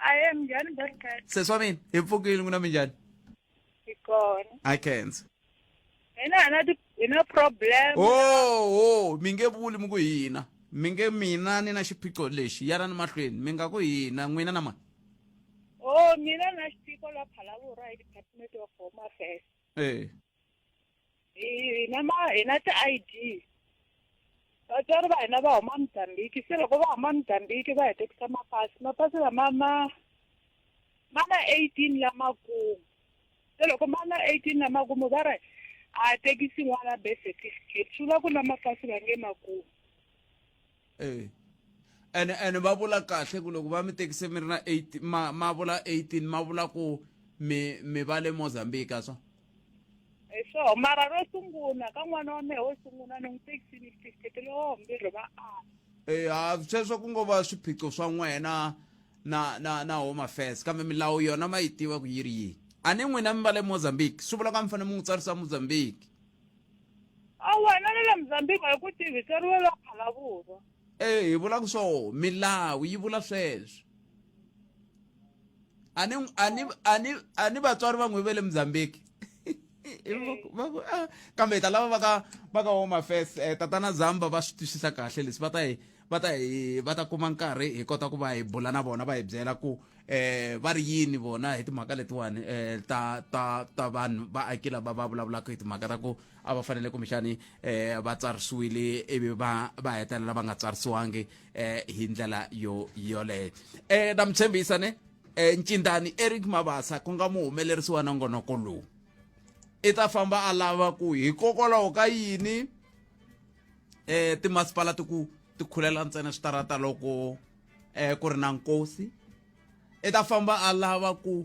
Aye, njhani Botcat? Sesi wa mina, hi pfukile n'wina minjhani? Hi kona. I khensa. Hina hi na ti hi na problem. Oh, oh, mi nge vuli mi ku hina. Mi nge mina ni na xiphiqo lexi, yanani mahlweni, mi nga ku hina, n'wina na mani? Oh, mina na xiphiqo la Phalaborwa hi Department of Home Affairs. Eh. Hi na ma hi na ti-ID. Vatswari va hina va huma Mozambique, se loko va huma Mozambique va hi tekisa mapasi, mapasi lama ma ma na 18 lamakumu. Se loko ma na 18 lamakumu va ri a tekisi n'wana birth certificate, swi vula ku na mapasi va nge ma kumi. Eh. Ene ene va vula kahle ku loko va mi tekise mi ri na 8 ma ma vula 18 ma vula ku mi mi va le Mozambique a swo. Hi swoho mara ro sungula ka n'wana wa mehe wo sungula ni n'wi tekisini xitifiketi lowo vumbirhi va ala. Eh ha sweswo ku ngo va swiphiqo swa n'wena na na na Home Affairs kambe milawu yona ma yi tiva ku yi ri yini. A ni n'wina mi va le Mozambique swi vula ku a mi fanele mi n'wi tsarisa Mozambique. A wena na le Mozambique a hi ku tivi tsariwe la Phalaborwa. Eh hi vula ku swo milawu yi vula sweswo. A ni a ni a ni a ni vatswari va n'wi ve le Mozambique. Va ku ah, kambe hi ta lava va ka va ka Home Affairs eh, tatana Zamba va swi twisisa kahle leswi va ta hi va ta hi va ta kuma nkarhi hi kota ku va hi bula na vona va hi byela ku eh va ri yini vona hi timhaka letiwani eh ta ta ta vanhu vaaki lava va vulavulaka hi timhaka ta ku a va fanele kumbexani eh va tsarisiwile ivi va va hetelela va nga tsarisiwangi eh hi ndlela yo yoleyo eh na mi tshembisa ne eh ncindani Eric Mabasa ku nga muhumelerisi wa nongonoko lowu i ta famba a lava ku hikokwalaho ka yini eh timasipala ti ku ti khulela ntsena switarata loko eh ku ri na nkosi i ta famba a lava ku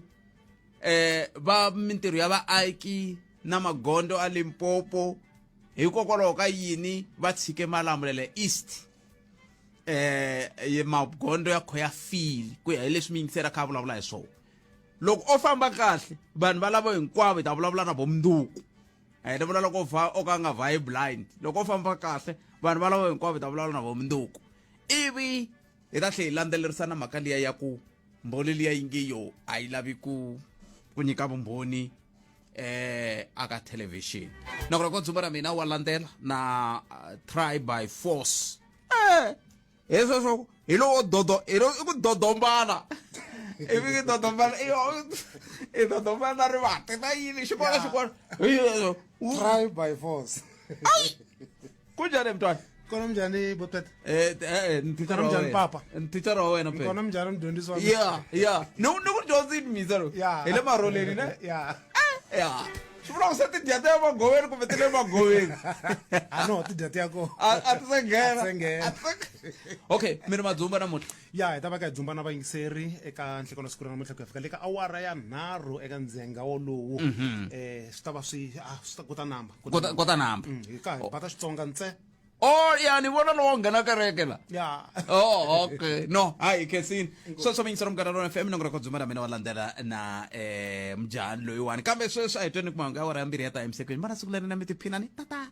eh va mintirho ya vaaki na magondo a Limpopo hikokwalaho ka yini va tshike Malamulele East eh ye magondo ya kho ya file ku ya hi leswi miyingiseri a kha a vulavula hi swona loko o famba kahle vanhu va lavo hinkwavo hi ta vulavula na vo mundzuku ni vula loko va o ka nga vayi blind loko o famba kahle vanhu va lavo hinkwavo hi ta vulavula na vo mundzuku ivi hi ta tlhela hi landzelerisa na mhaka liya ya ku mbhoni liya yi nge yo a yi lavi ku ku nyika vumbhoni eh aka television nakona ko dzumba ra mina wa landzela na uh, try by force eh hi sweswo hi lowo dodo hi lo i ku dodombana ivi ku dodombana i dodombana na rivati na yini xikolo xikolo try by force kunjani mntwana kona mnjani botete eh eh kona mnjani papa thichara wa wena phela kona mnjani mdyondzisi wa ya ya ni ni ku dyondzini misa lo hi le maroleni ne ya ya swi vula ku se ti dya ta ya magoveni kumbe ti le magoveni a no ti dya ti ya kona a ti se nghena okay mi ri madzumba namuntlha ya hi ta va ka hi dzumba na vayingiseri eka nhlekano siku ra namuntlha ku ya fika le ka awara ya nharhu eka ndzhenga wolowo um swi ta va swi ah, swi ta ku ta namba Ku ta- ku ta namba. Hi ka hi bata xitsonga ntse. Oh ya ni vona lowo nghena kereke la. Ya. Oh okay. No, hayi khensini. Sweswo mi yingisela Munghana Lonene FM nongonoko dzuma ra mina wa landzela na eh mujahani loyiwani. Kambe sweswi a hi tweni ku mahungu ya awara ya mbirhi ya ta emisekweni. Vana siku leri na mi tiphina ni tata.